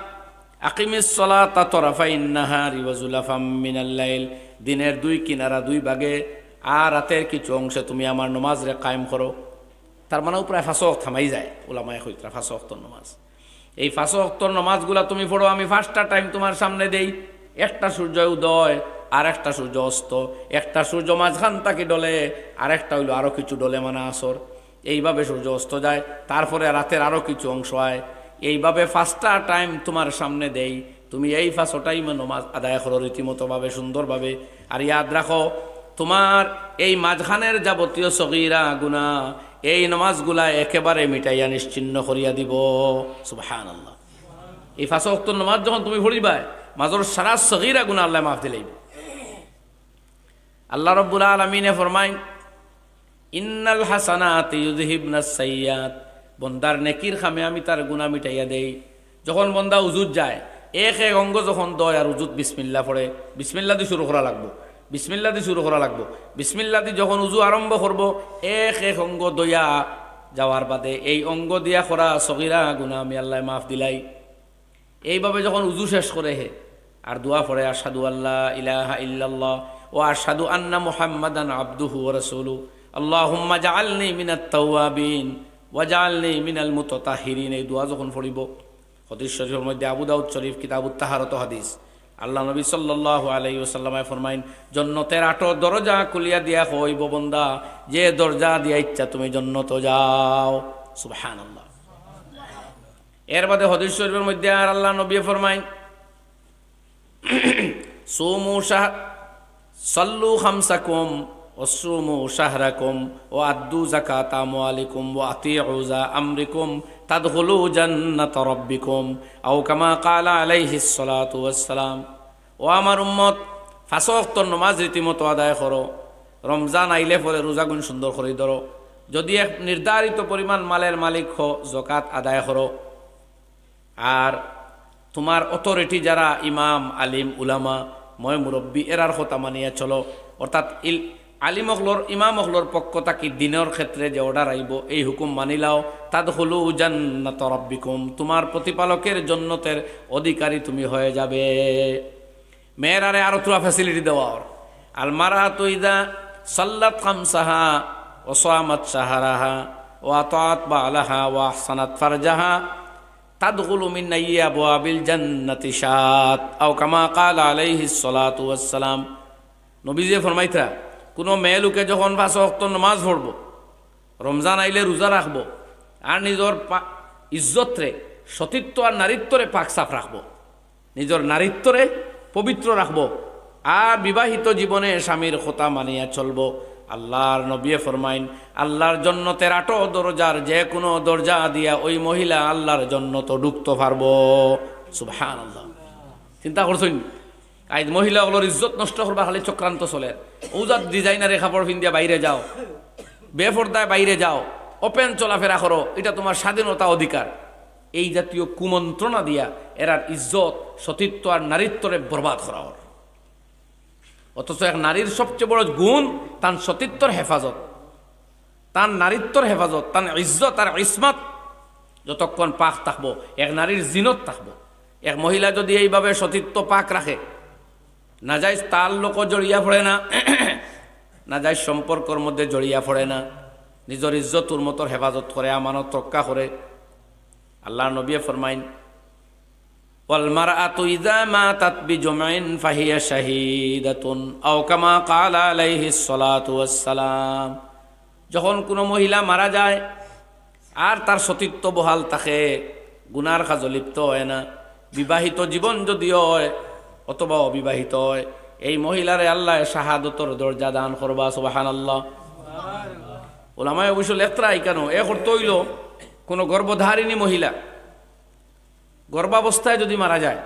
"আকিমিস সালাতা তরাফাইন নাহারি ওয়া জুলাফাম মিনাল লাইল।" দিনের দুই কিনারা, দুই ভাগে, আর রাতের কিছু অংশে তুমি আমার নমাজরে কায়েম করো। তার মানে প্রায় পাঁচ ওয়াক্ত হামাই যায়, উলামায়ে কইতরা পাঁচ ওয়াক্ত নমাজ। এই পাঁচ ওয়াক্ত নমাজগুলা তুমি পড়ো, আমি পাঁচটা টাইম তোমার সামনে দেই। একটা সূর্য উদয়, আর একটা সূর্য অস্ত, একটা সূর্য মাঝখান থাকি ডলে, আর একটা হইলো আরো কিছু ডলে মানে আসর। এইভাবে সূর্য অস্ত যায়, তারপরে রাতের আরো কিছু অংশ হয়। এইভাবে পাঁচটা টাইম তোমার সামনে দেই, তুমি এই পাঁচো টাইমে নমাজ আদায় করো রীতিমতোভাবে, সুন্দরভাবে। আর ইয়াদ রাখো, তোমার এই মাঝখানের যাবতীয় সগীরা গুনা এই নমাজগুলা একেবারে মিটাইয়া নিশ্চিহ্ন করিয়া দিব। সুবহানাল্লাহ। এই পাঁচ ওয়াক্ত নমাজ যখন তুমি পড়িবায়, মাজর সারা সগীরা গুনা আল্লাহ মাফ দিলাইব। আল্লাহ রব্বুল আলামিনে ফরমাইন, "ইন্নাল হাসানাতি ইউযহিবনাস সাইয়্যাত।" বন্দার নেকির কামে আমি তার গুনা মিটাইয়া দেই। যখন বন্দা উজুত যায়, এক এক অঙ্গ যখন ধয় আর উজুত বিসমিল্লাহ পড়ে, বিসমিল্লাহ দি শুরু করা লাগবো, বিসমিল্লাহ দি শুরু করা লাগবো। বিসমিল্লাহ দি যখন উজু আরম্ভ করবো, এক এক অঙ্গ ধইয়া যাওয়ার বাদে এই অঙ্গ দিয়া করা সগীরা গুনা আমি আল্লাহ মাফ দিলাই। এইভাবে যখন উজু শেষ করে হে, আর দোয়া পড়ে, "আশহাদু আল্লা ইলাহা ইল্লাল্লাহ ওয়া আশহাদু আন্না মুহাম্মাদান আবদুহু ওয়া রাসূলুহু, আল্লাহুম্মা জাআলনি মিনাত তাওয়াবিন ওয়া জাআলনি মিনাল মুতাতাহহিরিন", এই দোয়া যখন পড়িব, হাদিস শরীফের মধ্যে, আবু দাউদ শরীফ, কিতাবুত তাহারত হাদিস, আল্লাহ নবী সাল্লাল্লাহু আলাইহি ওয়াসাল্লামে ফরমাইন, "জন্নতের আটো দরজা খুলিয়া দিয়া কইব, বন্দা, যে দরজা দিয়া ইচ্ছা তুমি জন্নত যাও।" সুবহানাল্লাহ। এর বাদে হাদিস শরীফের মধ্যে আর আল্লাহ নবী ফরমাইন, "সুমু শাহ-, সাল্লু খামসাকুম, ওয়া সুমু শাহরাকুম, ওয়া আদ্দু যাকাতা আমওয়ালিকুম, ওয়া আতিউ উলা আমরিকুম, তাদখুলু জান্নাতা রাব্বিকুম।" আও কামা ক্বালা আলাইহিস সালাতু ওয়াস সালাম। ও আমার উম্মত, পাঁচ ওয়াক্ত নমাজ রীতিমতো আদায় করো। রমজান আইলে পরে রোজাগুন সুন্দর করি ধরো। যদি এক নির্ধারিত পরিমাণ মালের মালিক হও, যাকাত আদায় করো। আর তোমার অথরিটি যারা ইমাম, আলিম, উলামা, ময় মুরব্বী, এরার কথা মানিয়া চলো। অর্থাৎ ইল-, আলিম অকলর, ইমাম অকলর পক্ষ থাকি দ্বীনর ক্ষেত্রে যে অর্ডার আইব, এই হুকুম মানিলাও, তাদখুলু জান্নাতা রাব্বিকুম, তোমার প্রতিপালকের জন্নতের অধিকারী তুমি হয়ে যাবে। মেয়েরারে আরো থুড়া ফ্যাসিলিটি দেওয়া অর। আল মারআতু ইযা সাল্লাত খামসাহা ওয়া সামাত শাহরাহা ওয়া আতাআত বালাহা ওয়া আহসানাত ফারজাহা তাদখুলু মিন আইয়ি আবওয়াবিল জান্নাতি শাআত, আও কামা ক্বালা আলাইহিস সালাতু ওয়াস সালাম। নবীজিয়ে ফরমাইতরা, কুনু মেয়ে লোকে যখন পাঁচ ওয়াক্ত নামাজ পড়বো, রমজান আইলে রোজা রাখবো, আর নিজর পা-, ইজ্জতরে, সতীত্ব আর নারীত্বরে পাক সাফ রাখবো, নিজর নারীত্বরে পবিত্র রাখবো, আর বিবাহিত জীবনে স্বামীর কথা মানিয়া চলবো, আল্লাহর নবীয়ে ফরমাইন, আল্লাহর জন্নতের আটো দরজার যে কুনু দরজা দিয়া ওই মহিলা আল্লাহর জন্নতো ঢুকতো পারবো। সুবহানাল্লাহ। চিন্তা করছইন? আইজ মহিলা অকলর ইজ্জত নষ্ট করবার খালি চক্রান্ত চলের। অউ জাত ডিজাইনারে কাপড় পিন্দিয়া বাইরে যাও, বেপর্দায় বাইরে যাও, ওপেন চলাফেরা করো, ইটা তুমার স্বাধীনতা, অধিকার। এই জাতীয় কুমন্ত্রণা দিয়া এরার ইজ্জত, সতীত্ব আর নারীত্বরে বরবাদ করা অর। অথচ এক নারীর সবচেয়ে বড় গুণ তান সতীত্বর হেফাজত, তান নারীত্বর হেফাজত, তান ইজ্জত আর ইসমাত যতক্ষণ পাক থাকবো, এক নারীর জিনত থাকবো। এক মহিলা যদি এইভাবে সতীত্ব পাক রাখে, নাজাইজ তাল্লুকো জড়িয়া পড়ে না, নাজাইজ সম্পর্কর মধ্যে জড়িয়া পড়ে না, নিজর ইজ্জত হুরমতর হেফাজত করে, আমানত রক্ষা করে, আল্লাহর নবীয়ে ফরমাইন, "ওয়াল মারআতু ইযা মাতাত বিজুমইন ফাহিয়া শাহীদাতুন", আও কামা ক্বালা আলাইহিস সালাতু ওয়াস সালাম। যখন কুনু মহিলা মারা যায় আর তার সতীত্ব বহাল থাকে, গুনার কাজো লিপ্ত অয় না, বিবাহিত জীবন যুদি অয় অথবা অবিবাহিত অয়, এই মহিলারে আল্লায় শাহাদতর দরজা দান করবা। সুবহানাল্লাহ। ওলামায়ে অবশ্য লেখরা ইখানো এক অর্থ অইলো, কুনু গর্ভধারিণী মহিলা গর্ভাবস্থায় যুদি মারা যায়,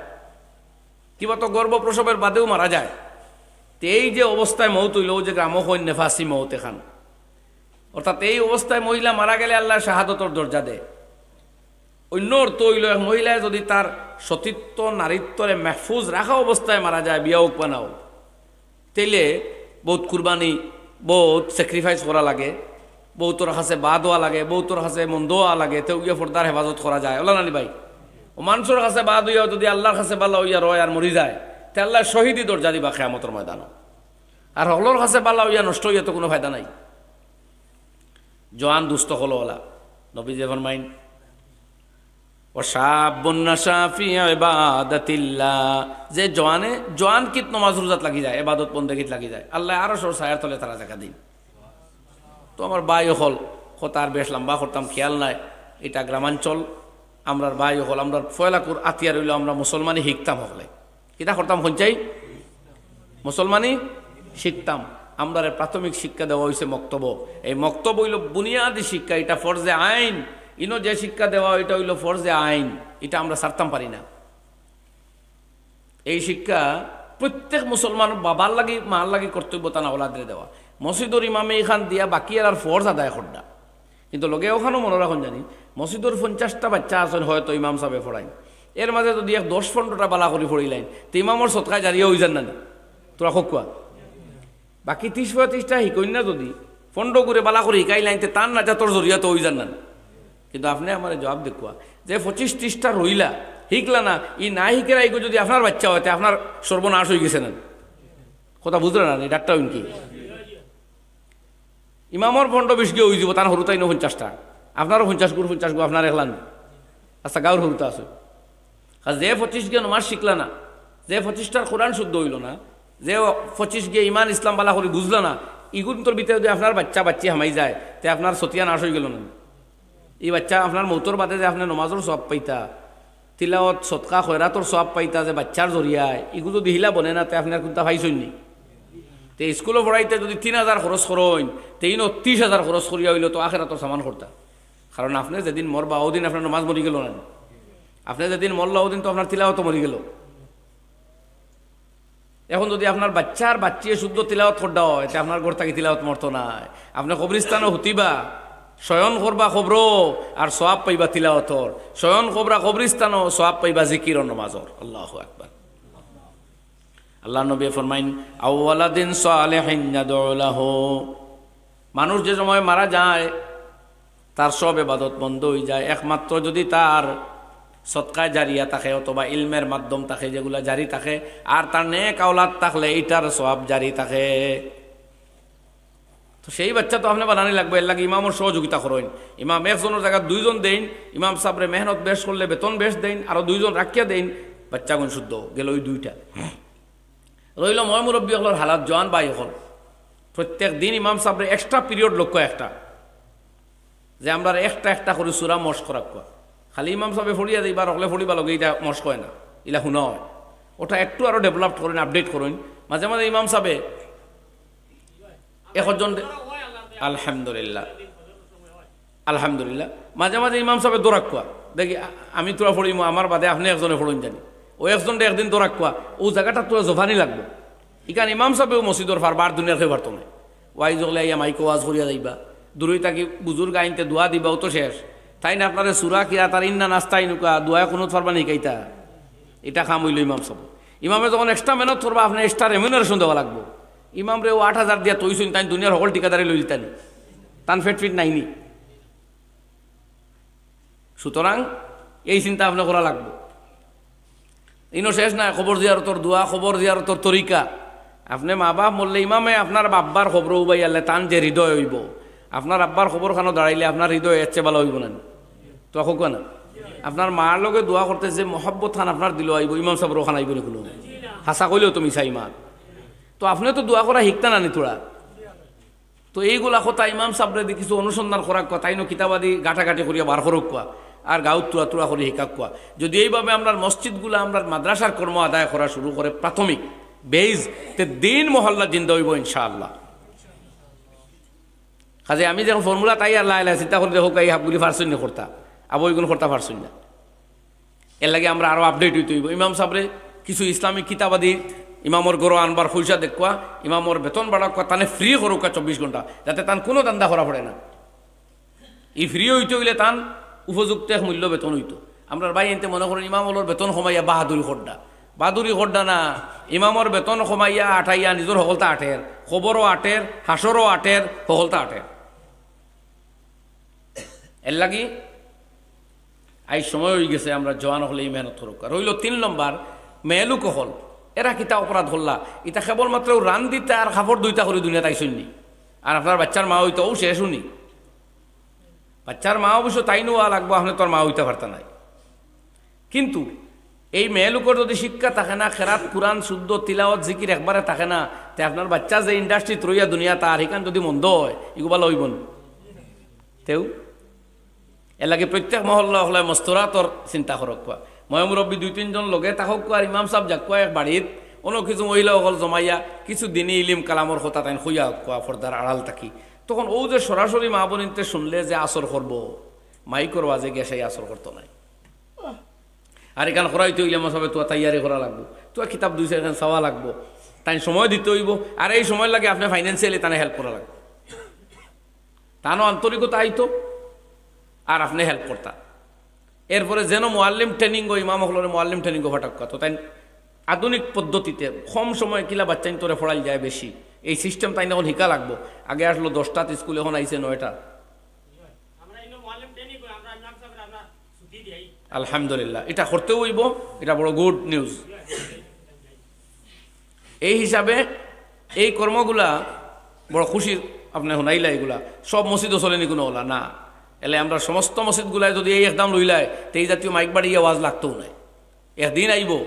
কিবা তো গর্ভ প্রসবের বাদেও মারা যায়, তে এই যে অবস্থায় মউত অইলো, অউ যে গ্রামো কইন নেফাসি মউত এখান, অর্থাৎ এই অবস্থায় মহিলা মারা গেলে আল্লায় শাহাদতর দরজা দেয়। অইন্য অর্থ অইলো, এক মহিলায় যুদি তার সতীত্ব নারীত্বরে মেহফুজ রাখা অবস্থায় মারা যায়, বিয়া অউক বা না অউক, তাইলে বউত কুরবানি, বউত স্যাক্রিফাইস করা লাগে, বউতর কাছে বাদ অওয়া লাগে, বউতর কাছে মন্দ অওয়া লাগে, তেউ গিয়া পর্দার হেফাজত করা যায়, অলা নানি ভাই? অউ মানষর কাছে বাদ অইয়াও যুদি আল্লাহর কাছে ভালা অইয়া রয় আর মরি যায়, তে আল্লায় শহীদি দরজা দিবা কিয়ামতর ময়দানো। আর হকলর কাছে ভালা অইয়া নষ্ট অইয়া তো কুনু ফায়দা নাই। জোয়ান দুস্ত অকল অলা, নবীজিয়ে ফরমাইন, "ওয়া শাবুন নাশা ফি ইবাদাতিল্লাহ", যে জোয়ানে, জোয়ানকিত নমাজ রোজাত লাগি যায়, ইবাদত বন্দেগিত লাগি যায়, আল্লায় আরশর ছায়ার তলে তারা জাগা দেইন। তো আমার ভাই অকল, কথা আর বেশ লম্বা করতাম, খেয়াল নাই, ইটা গ্রামাঞ্চল, আমরার ভাই অকল, আমরার পয়লাকুর আতিয়ার অইলো আমরা মুসলমানি শিখতাম হকলে। কিতা করতাম কইনচাই? মুসলমানি শিখতাম। আমরারে প্রাথমিক শিক্ষা দেওয়া অইছে মক্তবো। এই মক্তব অইলো বুনিয়াদি শিক্ষা, ইটা ফরজে আইন। ইনো যে শিক্ষা দেওয়া, ইটা অইলো ফরজে আইন, ইটা আমরা ছাড়তাম পারি না। এই শিক্ষা প্রত্যেক মুসলমান বাবার লাগি, মার লাগি কর্তব্য তান আওলাদরে দেওয়া। মসজিদর ইমামে ইখান দিয়া বাকি আর ফরজ আদায় কররা। কিন্তু লগে অখানও মনো রাখইন জানি, মসজিদর পঞ্চাশটা বাইচ্চা আছইন, হয়তো ইমাম সাবে পড়াইন, এর মাঝে যুদি এক দশ পনরোটা ভালা করি পড়িলাইন, তে ইমামর সদকা জারিয়া অইযার না নি? তুরা কউক্কা। বাকি ত্রিশ পঁয়ত্রিশটা শিকইন না যুদি, পনরোগুরে ভালা করি শিকাইলাইন, তে তান নাজাতর জরিয়া তো অইযার না নি? কিন্তু আপনে আমারে জুয়াব দেউক্কা, যে পঁচিশ ত্রিশটা রইলা, শিকলা না, ই না শিকের ইগু যুদি আপনার বাইচ্চা অয়, তে আপনার সর্বনাশ অইগেছে না নি? কথা বুঝরা না নি? ডাক্তার অইন কি? ইমামর পনরো বিশ গিয়া অইযিবো, তান হুরুতাইনও পঞ্চাশটা। আপনারও পঞ্চাশ গুর পঞ্চাশ গু, আপনার একলা নি। আচ্ছা, গাউর হুরুতা আছে। আর যে পঁচিশ গিয়া নমাজ শিকলা না, যে পঁচিশটার কোরআন শুদ্ধ অইলো না, যে পঁচিশ গিয়া ইমান ইসলাম ভালা করি বুঝলা না, ইগুনতর ভিতরে যুদি আপনার বাইচ্চা বাইচ্চি হামাই যায়, তে আপনার সতিয়া নাশ অইগেলো না নি? ই বাইচ্চা আপনার মউতর বাদে যে আপনে নমাজর সওয়াব পাইতা, তিলাওয়াত, সদকা, খয়রাতর সওয়াব পাইতা যে বাইচ্চার জরিয়ায়, ইগু যুদি হিলা বনে না, তে আপনে আর কুনতা পাইছইন নি? তে ইস্কুলো পড়াইতে যুদি তিন আজার খরচ করইন, তে ইনো ত্রিশ আজার খরচ করিয়া অইলেও তো আখেরাতর সামান করতা। কারণ আপনে যেদিন মরবা, অউদিন আপনার নমাজ মরিগেলো না নি? আপনে যেদিন মরলা, অউদিন তো আপনার তিলাওয়াতও মরিগেলো। এখন যুদি আপনার বাইচ্চার বাইচ্চিয়ে শুদ্ধ তিলাওয়াত কররা অয়, তে আপনার ঘর থাকি তিলাওয়াত মরতো নায়। আপনে কবরিস্তানো হুতিবা, শয়ন করবা কবরো, আর সওয়াব পাইবা তিলাওয়াতর। শয়ন করবা কবরিস্তানো, সওয়াব পাইবা জিকির ও নমাজর। আল্লাহু আকবার। আল্লাহর নবীয়ে ফরমাইন, "আও ওয়ালাদিন সালিহিন ইয়াদউ লাহু।" মানুষ যে সময় মারা যায়, তার সব ইবাদত বন্ধ অইযায়, একমাত্র যুদি তার সদকায়ে জারিয়া থাকে অথবা ইলমের মাধ্যম থাকে, যেগুলা জারি থাকে, আর তার নেক আওলাদ থাকলে ইটার সওয়াব জারি থাকে। তো সেই বাচ্চা তো আপনে বানানি লাগবো, এর লাগি ইমামর সহযোগিতা করইন। ইমাম একজনর জাগাত দুইজন দেইন, ইমাম সাবরে মেহনত বেশ করলে বেতন বেশ দেইন, আরো দুইজন রাখিয়া দেইন, বাচ্চাগুন শুদ্ধ গেল ওই দুইটা। রইল ময় মুরব্বী অকলর হালাত, জোয়ান ভাই অকল, প্রত্যেক দিন ইমাম সাবরে extra period লক্ষ্য একটা, যে আমরা একটা একটা করি সুরা মশ করাউক্কা। খালি ইমাম সাবে ফড়িয়া যাইবা, অকলে ফড়িবা লগে, ইটা মশ কয় না, ইলা হুনা হয়। ওটা একটু আরো develop করইন, update করইন। মাঝে মাঝে ইমাম সাবে একজন দে-, আলহামদুলিল্লাহ, আলহামদুলিল্লাহ। মাঝে মাঝে ইমাম সাবে দৌড়াউক্কা, দেখি আ-, আমি থুড়া ফড়িমু, আমার বাদে আপনে একজনে ফড়ইন জানি। ও একজনরে একদিন দৌড়াউক্কা, ও জাগাটা থুড়া জফানি লাগবো। ইখান ইমাম সাবেও মসজিদর পারবা, আর দুনিয়ার কেউ পারতো নায়। ওয়াইজ অকলে আইয়া মাইকো ওয়াজ করিয়া যাইবা, দূরই থাকি বুজুর্গ আইনতে দোয়া দিবা, ও তো শেষ। তাইন আপনারে সুরা কিরাত আর ইন্না নাস্তাইনুকা দোয়ায়ে কুনুত পারবা নি হিকাইতা? ইটা কাম অইল ইমাম সাব। ইমামে যখন extra মেহনত করবা, আপনে extra remuneration দেওয়া লাগবো। ইমামরে ও আট হাজার দিয়া থইছইন, তাইন দুনিয়ার হকল ঠিকাদারি লইলিতা নি, তান পেট ফিট নাই নি। সুতরাং এই চিন্তা আপনে করা লাগবো। ইনো শেষ নায়, কবর জিয়ারতর দোয়া, কবর জিয়ারতর তরিকা। আপনে মা বাপ মরলে ইমামে আপনার আব্বার কবরো উবাইয়ালে তান যে হৃদয় অইবো, আপনার আব্বার কবরখানো দাঁড়াইলে আপনার হৃদয় এর চেয়ে ভালা অইবো না নি? তো কউক্কা না, আপনার মার লগে দোয়া করতে যে মহব্বতখান আপনার দিলো আইবো, ইমাম সাবর ওখান আইবো নি কুনু? হাছা কইলেও তো মিছা ইমান। তো আপনে তো দোয়া করা হিকতা না নি থুড়া? তো এইগুলা কথা ইমাম সাবরে দি কিছু অনুসন্ধান করাউক্কা, তাইনও কিতাবাদি ঘাটাঘাটি করিয়া বার করউক্কা, আর গাউত থুড়া থুড়া করি হিকাউক্কা। যদি এইভাবে আমরার মসজিদগুলা, আমরার মাদ্রাসার কর্ম আদায় করা শুরু করে, প্রাথমিক বেজ, তে দিন মহল্লা জিন্দা অইবো ইনশাআল্লাহ। কাজে আমি যখন formula তাই আর লাই লাই চিন্তা করি দেখউক্কা, এই হাবগুলি পারছইন না করতা, আবো ইগুন করতা পারছইন না। এর লাগি আমরা আরো update অইতে অইবো। ইমাম সাবরে কিছু ইসলামিক কিতাবাদি ইমামর ঘরো আনবার পয়সা দেউক্কা, ইমামর বেতন বাড়াউক্কা, তানে free করউক্কা চব্বিশ ঘন্টা, যাতে তান কুনু ধান্দা করা পড়ে না। ই free অইতে অইলে তান উপযুক্ত এক মূল্য বেতন অইতো। আমরার ভাইয়াইন্তে মনে করইন ইমাম অকলর বেতন কমাইয়া বাহাদুরি কররা। বাহাদুরি কররা না, ইমামর বেতন কমাইয়া আটাইয়া নিজর হকলতা আটের, কবরও আটের, হাশরও আটের, হকলতা আটের। এর লাগি আইজ সময় অইগেছে, আমরা জোয়ান অকলে ই মেহনত করউক্কা। রইল তিন নম্বর, মেয়েলুক অকল, এরা কিতা অপরাধ করলা? ইতা কেবলমাত্র রান্দিতা আর কাপড় ধুইতা করি দুনিয়াত আইছইন নি? আর আপনার বাচ্চার মা অইতা, অউ শেষ অউ নি। বাচ্চার মা অবশ্য তাইন অওয়া লাগবো, আপনে তো আর মা অইতা পারতা নায়। কিন্তু এই মেয়েলুকর যদি শিক্ষা থাকে না, কেরাত, কুরআন, শুদ্ধ তিলাওয়াত, জিকির একবারে থাকে না, তে আপনার বাচ্চা যে industryত রইয়া দুনিয়াত আর হিখান যদি মন্দ অয়, ইগু ভালা অইবো নি? তেউ এর লাগি প্রত্যেক মহল্লা অকলে মস্তুরাতর চিন্তা করউক্কা। ময় মুরব্বী দুই তিনজন লগে থাকউক্কা, আর ইমাম সাব যাউক্কা এক বাড়িত, অনো কিছু মহিলা অকল জমাইয়া কিছু দিনি ইলিম কালামর কথা তাইন কইয়া আউক্কা পর্দার আড়াল থাকি। তখন অউ যে সরাসরি মা বইনাইন্তে শুনলে যে আছর করবো, মাইকর ওয়াজে গিয়া সেই আছর করতো নায়। আর ইখান করাইতে অইলে মশাবে তুয়া তৈয়ারি করা লাগবো, তুয়া কিতাব দুই চাইরখান চাওয়া লাগবো, তাইন সময় দিতে অইবো। আর এই সময়র লাগি আপনে financially তানে help করা লাগবো। তানও আন্তরিকতা আইতো, আর আপনে help করতা। এরপরে যেন মুআল্লিম training অয়, ইমাম অকলরে মুআল্লিম training অয় ফাটাউক্কা, তো তাইন আধুনিক পদ্ধতিতে কম সময়ে কিলা বাচ্চাইন্তরে পড়াইল যায় বেশি, এই system তাইন অখন হিকা লাগবো। আগে আসলো দশটাত স্কুল, অখন আইছে নয়টা। আলহামদুলিল্লাহ, ইটা করতেউ অইবো, ইটা বড় good news। এই হিসাবে এই কর্মগুলা বড় খুশি। আপনে হুনাইলা ইগুলা সব মসজিদো চলে নি কুনু অলা না। এলে আমরা সমস্ত মসজিদগুলায় যদি এই একদাম লইলায়, তে এই জাতীয় মাইক বাড়িয়া ওয়াজ লাগতোউ নায়। একদিন আইবো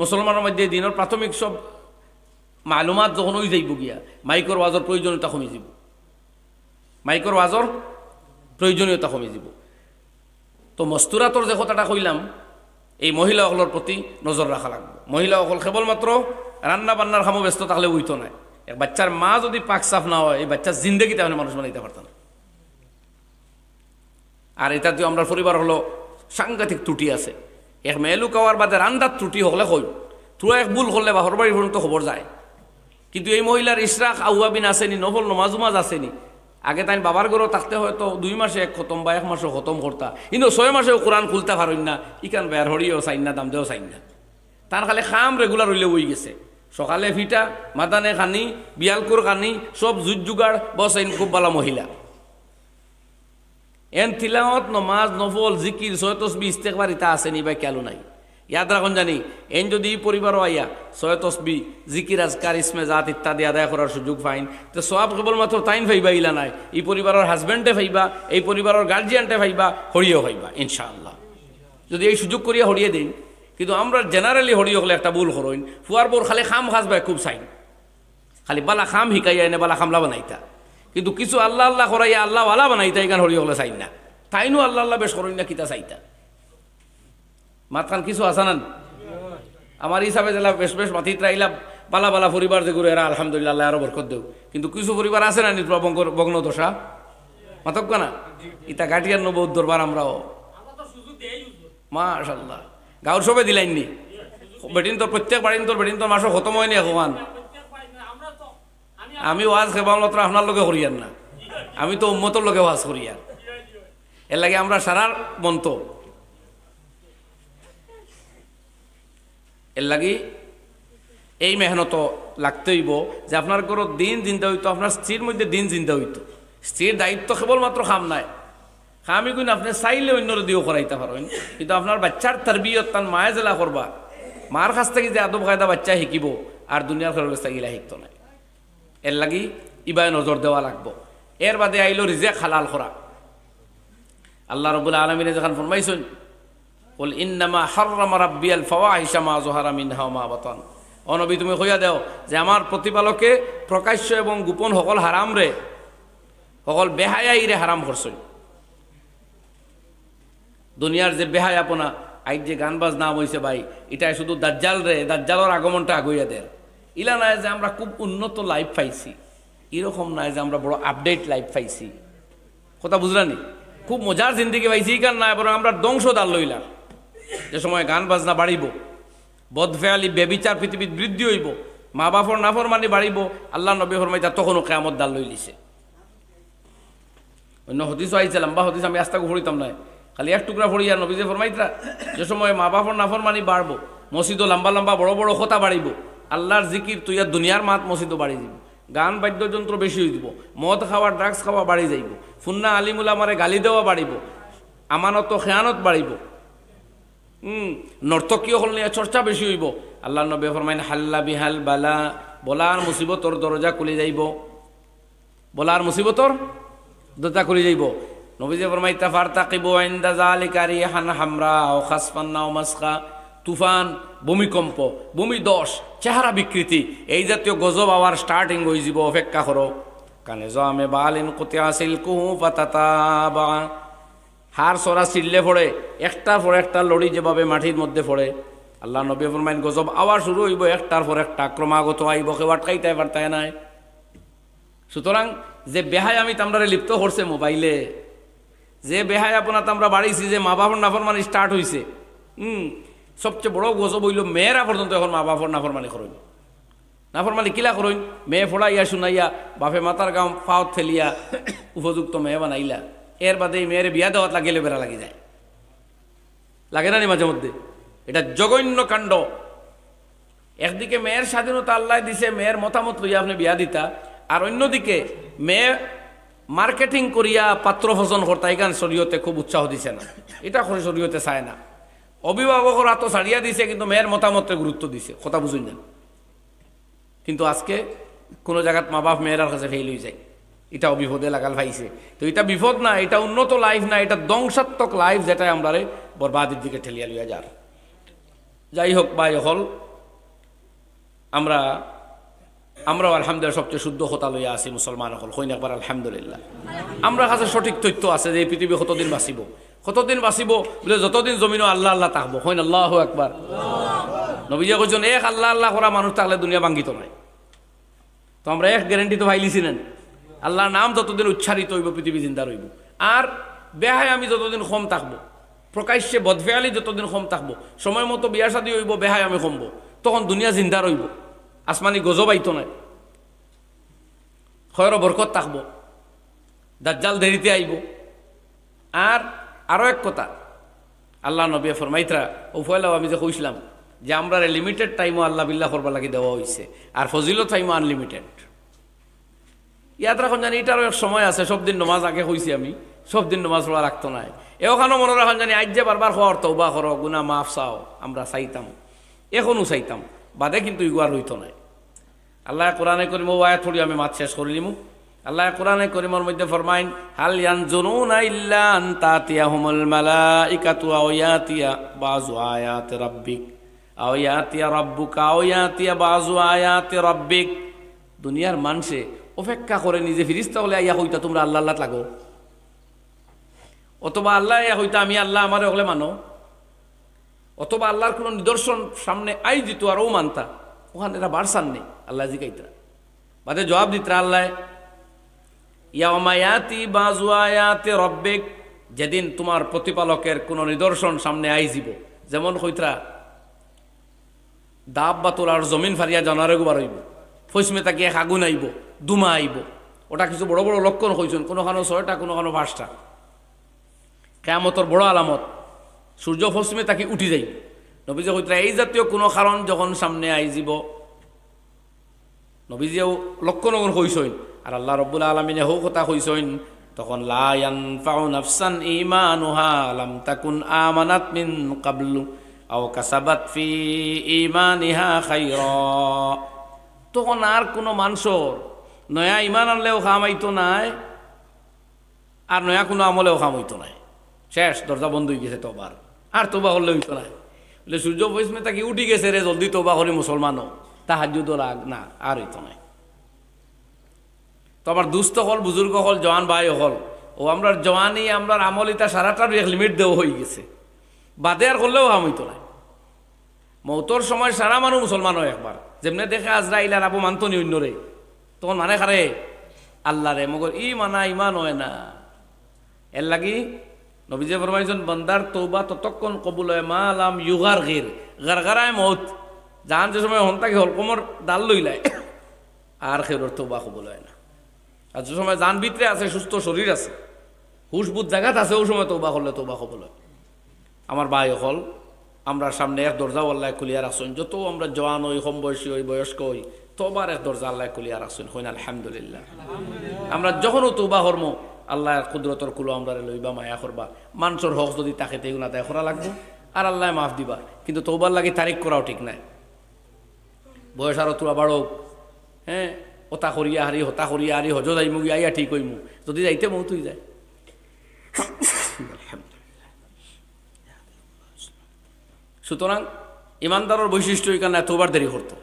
মুসলমানর মধ্যে দিনর প্রাথমিক সব মালুমাত যখন অই যাইবো গিয়া, মাইকর ওয়াজর প্রয়োজনীয়তা কমি যাইবো, মাইকর ওয়াজর প্রয়োজনীয়তা কমি যাইবো। তো মস্তুরাতর যে কথাটা কইলাম, এই মহিলা অকলর প্রতি নজর রাখা লাগবো। মহিলা অকল কেবলমাত্র রান্না বান্নার কামো ব্যস্ত থাকলে অইতো নায়। এক বাচ্চার মা যদি পাক সাফ না অয়, এই বাচ্চার জিন্দেগিতে আপনে মানুষ বানাইতা পারতা না। আর ইতাত আমরার পরিবার অকলো সাংঘাতিক ত্রুটি আছে। এক মেয়েলুক অওয়ার বাদে রান্দাত ত্রুটি অকলে কই, থুড়া এক ভুল করলে বাপর বাড়ি পর্যন্ত খবর যায়। কিন্তু এই মহিলার ইশরাক আউয়াবিন আছে নি, নফল নমাজ উমাজ আছে নি। আগে তাইন বাবার ঘরো থাকতে হয়তো দুই মাসে এক খতম বা এক মাসো খতম করতা, কিন্তু ছয় মাসেও কোরআন খুলতা পারইন না, ইখান বের হরিও চাইন না, দাম দেও চাইন না। তান খালি কাম regular অইলে অইগেছে, সকালে ফিটা, মাদানে খানি, বিয়ালকুর খানি, সব জুত জুগাড়, বস এইন খুব ভালা মহিলা। এন তিলাওয়াত, নমাজ, নফল, জিকির, ছয় তসবি, ইস্তেগফার ইতা আছে নি বা খেয়ালও নাই। ইয়াদ রাখইন জানি, এন যুদি ই পরিবারও আইয়া ছয় তসবি, জিকির আজকার, ইসমে জাত ইত্যাদি আদায় করার সুযোগ পাইন, তে সওয়াব কেবলমাত্র তাইন পাইবা ইলা নায়, ই পরিবারর হাজব্যান্ডে পাইবা, এই পরিবারর গার্জিয়ানটে পাইবা, হড়িয়েও পাইবা ইনশাআল্লাহ। যুদি এই সুযোগ করিয়া হড়িয়ে দেইন, কিন্তু আমরা জেনারেলি হড়ি অকলে একটা ভুল করইন, ফুয়ার বউর খালি কাম কাজ বায় খুব চাইন, খালি বালা কাম হিকাইয়া এনে বালা কামলা বানাইতা, কিন্তু কিছু আল্লাহ আল্লাহ করাইয়া আল্লাহওয়ালা বানাইতা, ইখান হড়ি অকলে চাইন না। তাইনও আল্লাহ আল্লাহ বেশ করইন না, কিতা চাইতা? মাতখান কিছু আছা না নি? আমার হিসাবে যেলা বেশ বেশ মাতিত্রা ইলা বালা বালা পরিবার যেগুলো, এরা আলহামদুলিল্লাহ, আল্লাহ আরো বরকত দেও। কিন্তু কিছু পরিবার আছে না নি, পুরা বঙ্গর-, ভগ্ন দশা? মাতউক্কা না? ইতা গাটিয়ার নবৌদ দরবার আমরাও। মাশাআল্লাহ। গাউর সবে দিলাইন নি? বেটিন্তর, প্রত্যেক বাড়িন্তর, বেটিন্তর মাসও খতম অয়নি এখন। আমি ওয়াজ কেবলমাত্র আপনার লগে করিয়ার না, আমি তো উম্মতর লগে ওয়াজ করিয়ার। এর লাগি আমরা সারার মন্ত। এর লাগি এই মেহনত লাগতে অইবো যে আপনার ঘরর দিন জিন্দা অইতো, আপনার স্ত্রীর মধ্যে দিন জিন্দা অইতো। স্ত্রীর দায়িত্ব কেবলমাত্র কাম নায়, কাম ইগুইন আপনে চাইলে অইন্যরে দিও করাইতা পারইন, কিন্তু আপনার বাচ্চার তরবিয়ত তান মায়ে যেলা করবা, মার কাছ থাকি যে আদব কায়দা বাচ্চায় হিকিবো, আর দুনিয়ার কারোর কাছ থাকি ইলা হিকতো নায়। এর লাগি ইবায় নজর দেওয়া লাগবো। এর বাদে আইলো রিজেক হালাল করা। আল্লাহ রাব্বুল আলামিনে যেখান ফরমাইছইন, "কুল ইন্নামা হাররামা রাব্বিয়াল ফাওয়াহিশা মা যাহারা মিনহা ওয়া মা বাতান।" ও নবী, তুমি কইয়া দেও যে আমার প্রতিপালকে প্রকাশ্য এবং গোপন হকল হারামরে, হকল বেহায়াইরে হারাম করছইন। দুনিয়ার যে বেহায়াপনা, আইজ যে গান বাজনা অইছে ভাই, ইটায় শুধু দাজ্জালরে, দাজ্জালর আগমনটা আগুইয়া দের। ইলা নায় যে আমরা খুব উন্নত লাইফ পাইছি, ইরকম নায় যে আমরা বড় আপডেট লাইফ পাইছি। কথা বুঝরা নি? খুব মজার জিন্দেগি পাইছি, ইখান নায়, বরং আমরা ধ্বংস দ্বার লইলাম। যে সময় গান বাজনা বাড়িবো, বদফেয়ালি, ব্যভিচার পৃথিবীত বৃদ্ধি অইবো, মা বাপর নাফরমানি বাড়িবো, আল্লাহর নবী ফরমাইতা, "তখনও কিয়ামত দ্বার লইলিছে।" অইন্য হাদিসও আইছে, লম্বা হাদিস আমি আস্তা পড়িতাম নায়, খালি এক টুকরা পড়িয়া নবীজি ফরমাইতরা, যে সময় মা বাপর নাফরমানি বাড়বো, মসজিদো লম্বা লম্বা বড় বড় কথা বাড়িবো, আল্লাহর জিকির থইয়া দুনিয়ার মাত মসজিদো বাড়ি দিবো, গান বাদ্যযন্ত্র বেশি অই দিবো, মদ খাওয়া, ড্রাগস খাওয়া বাড়ি যাইবো, ফুন্না আলিম উলামারে গালি দেওয়া বাড়িবো, আমানতো খেয়ানত বাড়িবো, হুম, নর্তকী অকল নিয়া চর্চা বেশি অইবো। আল্লাহর নবী ফরমাইন, "হাল্লা বিহাল বালা", বলার মুসিবতর দরজা খুলি যাইবো। বলার মুসিবতর দরজা খুলি যাইবো। নবীজি ফরমাইতা, "ফারতাকিবু ইনদা যালিকা রিহান হামরা আও খাসফান আও মাসখা।" তুফান, ভূমিকম্প, ভূমিধস, চেহারা বিকৃতি, এই জাতীয় গজব আওয়ার স্টার্টিং অই যিবো, অপেক্ষা করো। কানিজামে বালিন কুতিয়া সিলকুহু ফাতাতাবা। হাড় ছড়া ছিড়লে পড়ে, একটার পর একটা লড়ি যেভাবে মাটির মধ্যে পড়ে, আল্লাহর নবী ফরমাইন, গজব আওয়া শুরু অইবো, একটার পর একটা ক্রমাগত আইবো, কেউ আটকাইতায় পারতায় নায়। সুতরাং যে বেহায়ামিত আমরারে লিপ্ত করছে মোবাইলে, যে বেহায়াপনাত আমরা বাড়িছি, যে মা বাপর নাফরমানি স্টার্ট অইছে, হুম, সবচেয়ে বড় গজব অইলো মেয়েরা পর্যন্ত এখন মা বাপর নাফরমানি করইন। নাফরমানি কিলা করইন? মেয়ে পড়াইয়া শুনাইয়া বাপে মাথার ঘাম পাওত ফেলিয়া উপযুক্ত মেয়ে বানাইলা, এর বাদে এই মেয়েরে বিয়া দেওয়াত লাগিলে বেড়া লাগি যায়। লাগে না নি মাঝে মধ্যে? এটা জঘন্য কাণ্ড। একদিকে মেয়ের স্বাধীনতা আল্লায় দিছে, মেয়ের মতামত লইয়া আপনে বিয়া দিতা, আর অন্যদিকে মেয়ে মার্কেটিং করিয়া পাত্র পছন্দ করতা, ইখান শরীয়তে খুব উৎসাহ দিছে না, ইটা করে শরীয়তে চায় না। অভিভাবকর আতো ছাড়িয়া দিছে, কিন্তু মেয়ের মতামতরে গুরুত্ব দিছে। কথা বুঝইন না? কিন্তু আজকে কোনো জাগাত মা বাপ মেয়েরার কাছে ফেইল অই যায়, ইটাও বিপদে লাগাল পাইছে। তো ইটা বিপদ না, ইটা উন্নত লাইফ না, ইটা ধ্বংসাত্মক লাইফ, যেটায় আমরারে বরবাদির দিকে ঠেলিয়া লইয়া যার। যাই হোক ভাই অকল, আমরা, আমরাও আলহামদুলিল্লাহ সবচেয়ে শুদ্ধ কথা লইয়া আছি মুসলমান অকল, কইন একবার আলহামদুলিল্লাহ। আমরার কাছে সঠিক তথ্য আছে যে এই পৃথিবী কতদিন বাঁচিবো, কতদিন বাঁচিবো বুলে যতদিন জমিনো আল্লাহ আল্লাহ থাকবো, কইন আল্লাহু আকবার। নবীজি কইছইন, এক আল্লাহ আল্লাহ করা মানুষ থাকলে দুনিয়া ভাঙ্গিতো নায়। তো আমরা এক গ্যারান্টি তো পাইলিছি না, আল্লাহর নাম যতদিন উচ্চারিত অইবো পৃথিবী জিন্দা রইবো। আর বেহায়ামি যতদিন কম থাকবো, প্রকাশ্যে বদফেয়ালি যতদিন কম থাকবো, সময় মতো বিয়া শাদী অইবো, বেহায়ামি কমবো, তখন দুনিয়া জিন্দা রইবো, আসমানি গজব আইতো নায়, খয়র বরকত থাকবো, দাজ্জাল দেরিতে আইবো। আর আরো এক কথা, আল্লাহর নবীয়ে ফরমাইতরা, অউ পয়লাউ আমি যে কইছলাম যে আমরারে লিমিটেড টাইমো আল্লাহ বিল্লাহ করবার লাগি দেওয়া অইছে, আর ফজিলত টাইমো আনলিমিটেড। ইয়াদ রাখইন জানি, ইটারও এক সময় আছে, সব দিন নমাজ আগে কইছি আমি, সব দিন নমাজ পড়া লাগতো নায়। এ ওখানো মনো রাখইন জানি, আইজ যে বারবার কওয়ার তওবা করো, গুনা মাফ চাও, আমরা চাইতাম, এখনো চাইতাম, বাদে কিন্তু ইগুয়ার অইতো নায়। আল্লায় কোরআনে করিম, অউ আয়াত পড়ি আমি মাত শেষ করি নিমু। আল্লায় কোরআনে করিমর মধ্যে ফরমাইন, "হাল ইয়ানজুরুনা ইল্লা আন তাতিয়াহুমুল মালাইকাতু আও ইয়াতিয়া বাযু আয়াতি রাব্বিক, আও ইয়াতিয়া রাব্বুকা, আও ইয়াতিয়া বাযু আয়াতি রাব্বিক।" দুনিয়ার মানষে অপেক্ষা করেনি যে ফিরিস্তা অকলে আইয়া কইতা, "তুমরা আল্লাহ আল্লাত লাগো।" অথবা আল্লায় আইয়া কইতা, "আমি আল্লাহ, আমারে অকলে মানো।" অথবা আল্লাহর কুনু নিদর্শন সামনে আইযিতো আর অউ মানতা, অখান এরা বারছান নি, আল্লায় জিকাইতরা। বাদে জবাব দিতরা আল্লায়, "ইয়াউমা ইয়াতি বাযু আয়াতি রাব্বিক", যেদিন তুমার প্রতিপালকের কুনু নিদর্শন সামনে আইযিবো, যেমন কইতরা, দাব্বাতুল আরদ, জমিন ফারিয়া জানোয়ারে গুবার অইবো, পশ্চিমে থাকি এক আগুন আইবো, ধুমা আইবো। ওটা কিছু বড় বড় লক্ষণ কইছইন, কুনুখানো ছয়টা, কুনুখানো পাঁচটা। কিয়ামতর বড় আলামত, সূর্য পশ্চিমে থাকি উঠি যাইবো। নবীজিয়ে কইতরা, এই জাতীয় কুনু কারণ যখন সামনে আইযিবো, নবীজিয়ে অউ লক্ষণ অগুন কইছইন, আর আল্লাহ রব্বুল আলামিনে হউ কথা কইছইন, তখন, "লা ইয়ানফাউ নাফসান ঈমানুহা লাম তাকুন আমানাত মিন ক্বাবলু আও কাসাবাত ফি ঈমানিহা খাইরা।" তখন আর কুনু মানষর নয়া ঈমান আনলেও কাম আইতো নায়, আর নয়া কুনু আমলেও কাম অইতো নায়। শেষ, দরজা বন্ধ অইগেছে তওবার। আর তওবা করলে অইতো নায়। বলে, "সূর্য পশ্চিমে থাকি উঠি গেছে রে, জলদি তওবা করি মুসলমান অ, তাহাজ্জুদো লাগ না, আর অইতো নায়।" তো আমার দুস্ত অকল, বুজুর্গ অকল, জওয়ান ভাই অকল, অউ আমরার জওয়ানি, আমরার আমল ইতা সারাটারউ এক limit দেওয়া অইগেছে, বাদে আর করলেও কাম অইতো নায়। মউতর সময় সারা মানুষ মুসলমান অয় একবার। যেমনে দেখে আজরাইল আর আবু মানতনি অইন্যরে, তখন মানে কারে? আল্লাহরে। মগর ই মানা ঈমান অয় না। এরলাগি নবীজিয়ে ফরমাইছইন, বান্দার তওবা ততক্ষণ কবুল অয়, মা লাম ইউগারগির, গারগারায়ে মউত। জান যে সময় হন থাকি হলকমর দাল লইলায়, আর কেউর তওবা কবুল অয় না। আর যে সময় জান ভিতরে আছে, সুস্থ শরীর আছে, হুশ বুধ জাগাত আছে, অউ সময় তওবা করলে তওবা কবুল অয়। আমার ভাই অকল, আমরার সামনে এক দরজাও আল্লায় খুলিয়া রাখছইন। যত আমরা জওয়ান অই, কম বয়সী অই, বয়স্ক অই, তওবার এক দরজা আল্লায় খুলিয়া রাখছইন। কইন আলহামদুলিল্লাহ। আমরা যখনউ তওবা করমু, আল্লাহর কুদরতর কুলো আমরারে লইবা, মায়া করবা। মানষর হক যুদি থাকে, তে ইগুন আদায় করা লাগবো, আর আল্লায় মাফ দিবা। কিন্তু তওবার লাগি তারিখ করাও ঠিক নায়। বয়স আরো থুড়া বাড়উক, হ্যাঁ, অতা করিয়া হারি, হতা করিয়া হারি, হজো যাইমুগি, আইয়া ঠিক অইমু, যুদি যাইতে মউত অইযায়। সুতরাং ইমানদারর বৈশিষ্ট্য ইখান নায় তওবার দেরি করতো।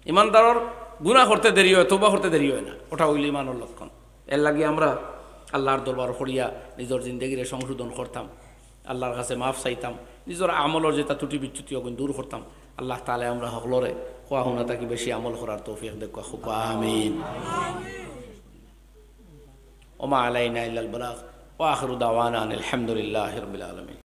ইমানদারর গুনা করতে দেরি অয়, তওবা করতে দেরি অয় না। ওটা অইলো ইমানর লক্ষণ। এরলাগি আমরা আল্লাহর দরবার করিয়া নিজর জিন্দেগিরে সংশোধন করতাম, আল্লাহর কাছে মাফ চাইতাম, নিজর আমলর যেতা ত্রুটি বিচ্যুতি অগুন দূর করতাম। আল্লাহ তাআলায় আমরা হকলরে কওয়া হুনা থাকি বেশি আমল করার তৌফিক দেউক্কা। কউক্কা আমিন। ওমা আলাইনা ইল্লাল বালাগ। ওয়া আখিরু দাওয়ানা আনিল হামদুলিল্লাহি রাব্বিল আলামিন।